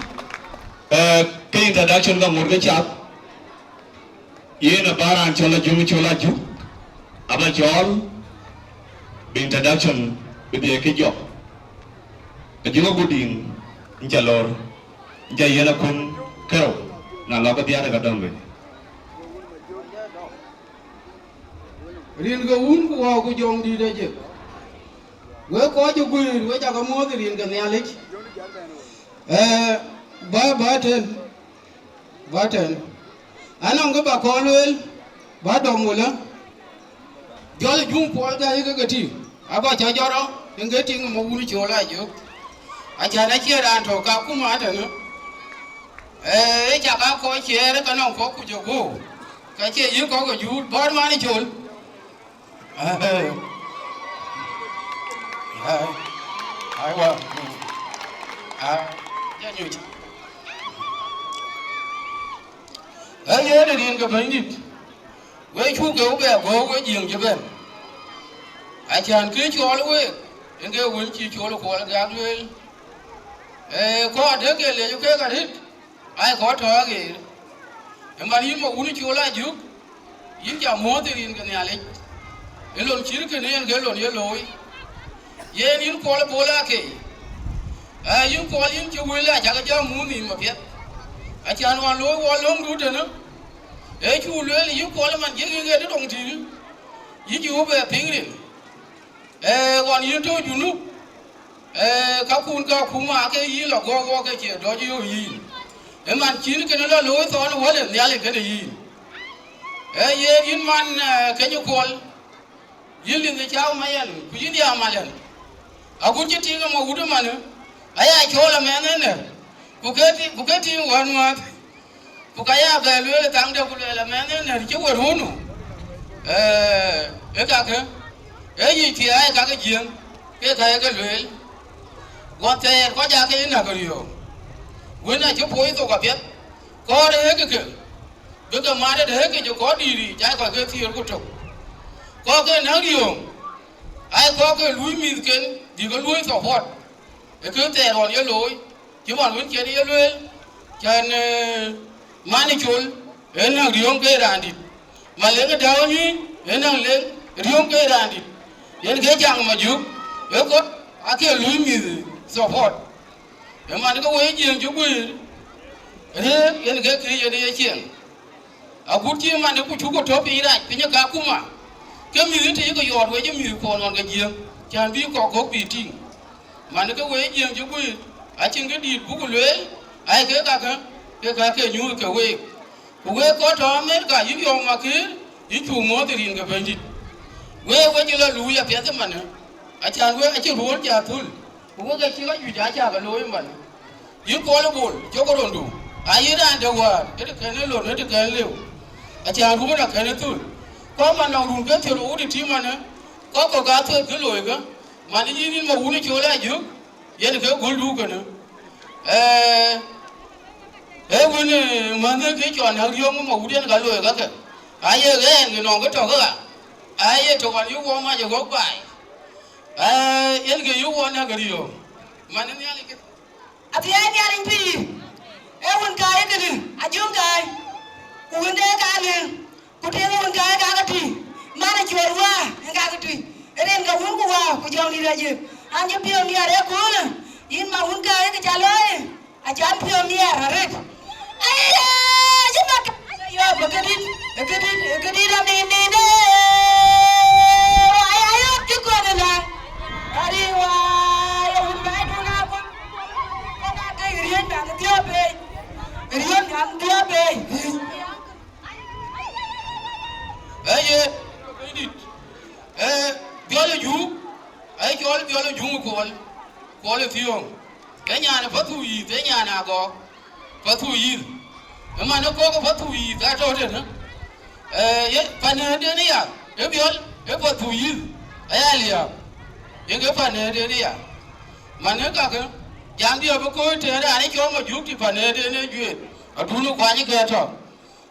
eh, ke introduction ka ŋot ke cath. Yen aba raan cɔl Ajuŋ, cɔl Ajuŋ, aba cɔɔl bï introduction bï dhiëëk ke jɔk. Ajuŋ Agudïŋ, yïn ca lor, yïn ca yiɛ̈n akun kërou, na lɔ ke dhiaar ka dɔm wei. Rin ke Wun ku Wä ku Jɔŋdït Ajëk. Wek kɔc ë guiir, wek ca ke muɔ̈th rin ke Nhialic. Eh, ba, ba tën. Ba tɛ̈n. Anɔŋ kë ba kɔn lueel, ba dɔm wëlä. Jɔl Ajuŋ Puɔl Gäi ke ke tïŋ, aba cä jɔt rɔt, yen ke tïŋ ë Mawun Col Ajök. Acän acie raan tɔ̈ ka kum atënë. Ee, ee cak aa kɔc ciɛɛr, ka nɔŋ kɔ̈k ku jɔ guöör, ka cie yï kɔ̈k ë juut, bɔ̈t man ë Col. Ai, ai, aiwa. Ai, janyuc. Ee yen ë rin ke Bɛ̈nydït, we cuk ke we bɛ gɔ̈ɔ̈r we Jiëŋ cï bɛ̈n. Acän kë cɔɔl week, yen ke wën cï Col Kuɔl Gäk lueel. Ee, kɔɔr dëk ke lec keek arëët. Ai kɔc tɔ̈ aɣeer, ë man yïn Mawun Col Ajök, yïn ca muɔ̈ɔ̈th ë rin ke Nhialic, ë lon cït kënë yen ke lon ye looi. Yen yïn Kuɔl Bol Akei, ë yïn Kuɔl yïn cï wël acakë jɔ muk nhïïm apiɛth. Acän ɣɔn looi wɔ löŋdu tënë, ee cuk lueel yïn Kuɔl man jiëk yïn ɣet ë dɔŋ tïŋ, yïn cï wɔ bɛ piŋ rin. Ee, ɣɔn yïn tɔ̈ Junub, ee, kakun ke akuma aake yïn lɔ gɔ̈k wɔ ke cie dɔc yök yïn. Ë man cïn kënë lɔ looi thɔn ë wël ë Nhialic kënë yïn. Ee, yen yïn man, ee, Keny Kuɔl, yïn Lith ë Cäu Mayɛn, ku yïn ya Malɛn. Agut cï tïŋ ë Mawut ëmanë, aya cɔɔl amɛnh ënë, ku ke tï-, ku ke tïŋ wänwääth. Ku ka ya bɛ lueel ë thaŋde, ku lueel amɛnh ë nɛ̈r cï we run nu, ee, ë kakë, ee yic thiëëi aa ye kakë Jiëŋ, ke ka ye ke lueel. Guɔ thɛɛr kɔc aake ye näk riööŋ, wën acï puɔ̈i thok apiɛth, kɔɔr ë ɣëkë ke, bï ke mat ë ɣëkë cï kɔc dïït yiic, aa kɔc ke thiëër ku tök. Kɔc ke näk riööŋ, aa kɔc ke luui mïthken, bï ke luöi support. Ë kë thɛɛr ɣɔn ye looi, cï man wën cïn ye lueel, cän, ee, man ë Col, ee näk riöŋ ke raandït. Man leŋ ë däu nyuc, ee näk leŋ riöŋ ke raandït. Yen ke caŋ Majök, ee kɔc aake luui mïth support. Ë man ke woi Jiëŋ cï guiir, rëër yen ke kë yen ye cieŋ. Agut cï man ku cuk ke tɔ̈ piny rac piny ë Kakuma, ke mïth ë tëc ke yɔɔt wec ë mïth kuɔn ɣɔn ke Jiëŋ, cän bï kɔk gök bï tïŋ. Man ke wei Jiëŋ cï guiir, acïn kë dïït buk lueel, ai kek kakë, ke ka ke nyuuth ke week. Ku wek kɔc tɔ̈ Amerika, yïn yɔ̈ɔ̈k makëër, yïn cuk muɔ̈ɔ̈th ë rin ke Bɛ̈nydït. Wek we cï lɔ luui apiɛth ëmanë, acän wek acï ruöör cä thul, ku wek acï kajuëc acä ke looi ëmanë. Yïn Kuɔl Bol, cök rondu, ayï raan de wäär, ë të kɛn ë lon, ë të kɛn lëu, acän run akɛn ë thul. Kɔc man nɔŋ run ke thiëër wut ë tïï manë, kɔc kɔ̈k aa thuëëth kë looi kë, man yïn, yïn ma wun ë col ajök, yen ke göldu kënë. Ee, ee wën, ee, mänhë ke cɔl näk riɔ̈ɔ̈ŋ ma wut yen ka looi kakë. Aye ɣɛn ke nɔŋ ke tɔ̈ ke ɣa, aye tök ɣɔn yï wɔ mac ë ɣɔ̈k baai. Ee, yen ke yï wɔ näk riɔ̈ɔ̈ŋ, man ë Nhialic ke. Athiɛɛi Nhialic pïïr, ee wun kaai këdï, ajöŋ kaai, ku wun de kaai lëŋ, ku tiŋ wun kaai kakë tui, man ë cuɔl wäär ë kakë tui, rin ke wun ku wäär ku jɔŋdït aye. An cï piɔ̈u miɛt ëköölë, yïn ma wun kaai kë ca looi, acan piɔ̈u miɛt arëët. Aya, cï mat yɔ̈ɔ̈k ë këdït, ë këdït, ë këdït anïn nïn de. Aya, yɔ̈ɔ̈k cï kɔn ë läŋ. Ari wai, wun bɛ̈ɛ̈i dun a kɔn. Kɔn a ke riëny dan dhiɔp bei. Riëny dan dhiɔp bei. Ë ye, Bɛ̈nydït. Ee, Biɔl ë Juuk, ee cɔl Biɔl ë Juuk Kuɔl, Kuɔl ë Thiɔ̈ɔ̈ŋ. Ee nyan ë Pathuyith, ee nyan Agɔɔk, Pathuyith. Ë man ë kɔ̈k ë Pathuyith atɔ̈ tënë. Ee, ye panëënden ëya, ee Biɔl, ee Pathuyith, aya liääp. Yen ke panëënden ëya. Man ë kakë, jam diɛ̈ bï kɔ̈ɔ̈c tënë raan ë cɔl Majuk tï panëënden ë juëët, adun ë kuany ë kë tɔ̈.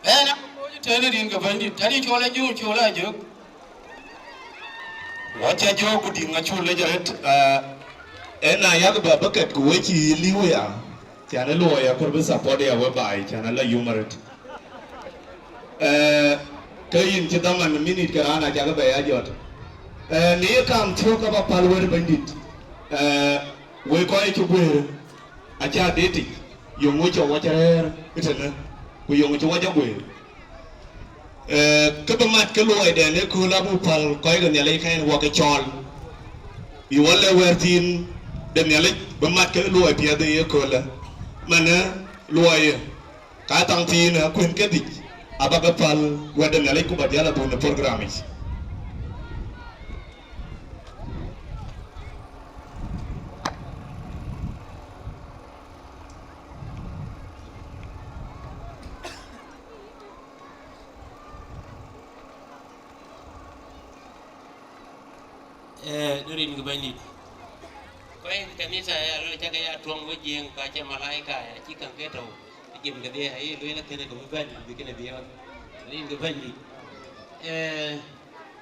Ɣɛn a kɔc tënë rin ke Bɛ̈nydït, tënë cɔl Ajuŋ cɔl Ajök. Wa ca jɔ̈ɔ̈k ku diŋ acuk lec arëët, ee, ë na yak bä bä kɛt ku we cï liu ya, cän ë luɔi akɔ̈r bï support ya we baai, cän ala yum arëët. Ee, ke yïn cï dhaman minit ke raan acakë bɛ ya jɔt. Ee, në ye kaam thiɔ̈k ka bä päl wër Bɛ̈nydït, ee, wek kɔc cï guëër, acä deetic, yöŋ wec cɔ wac rɛ̈ɛ̈r ëtënë, ku yöŋ cï wac aguëër. Ee, kë bï mat ke luɔidɛn ëkööl abuk päl kɔc ke Nhialic kɛn wɔ ke cɔɔl. Bï wɔ lɛ̈k wɛ̈ɛ̈r thiin de Nhialic bï mat ke luɔi piɛth ë ëköölë. Manë luɔi ka thaŋ thiin akuën kedhïc, abä ke päl wɛ̈t de Nhialic ku bä dhial adhun ë program yic. Ee, në rin ke Bɛ̈nydït. Kɔc kanitha ya lɔ cakë ya tuɔŋ we Jiëëŋ, ka cï malaika ya cï käŋ ke tɔ̈u. Jim kedhie aye lueel akënë ke bï bɛ̈n bï kënë dhiɔɔth. Rin ke Bɛ̈nydït. Ee,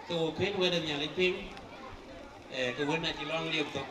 ke wo pën wɛ̈t de Nhialic piŋ, ee, ke wën acï lɔŋ liep thok,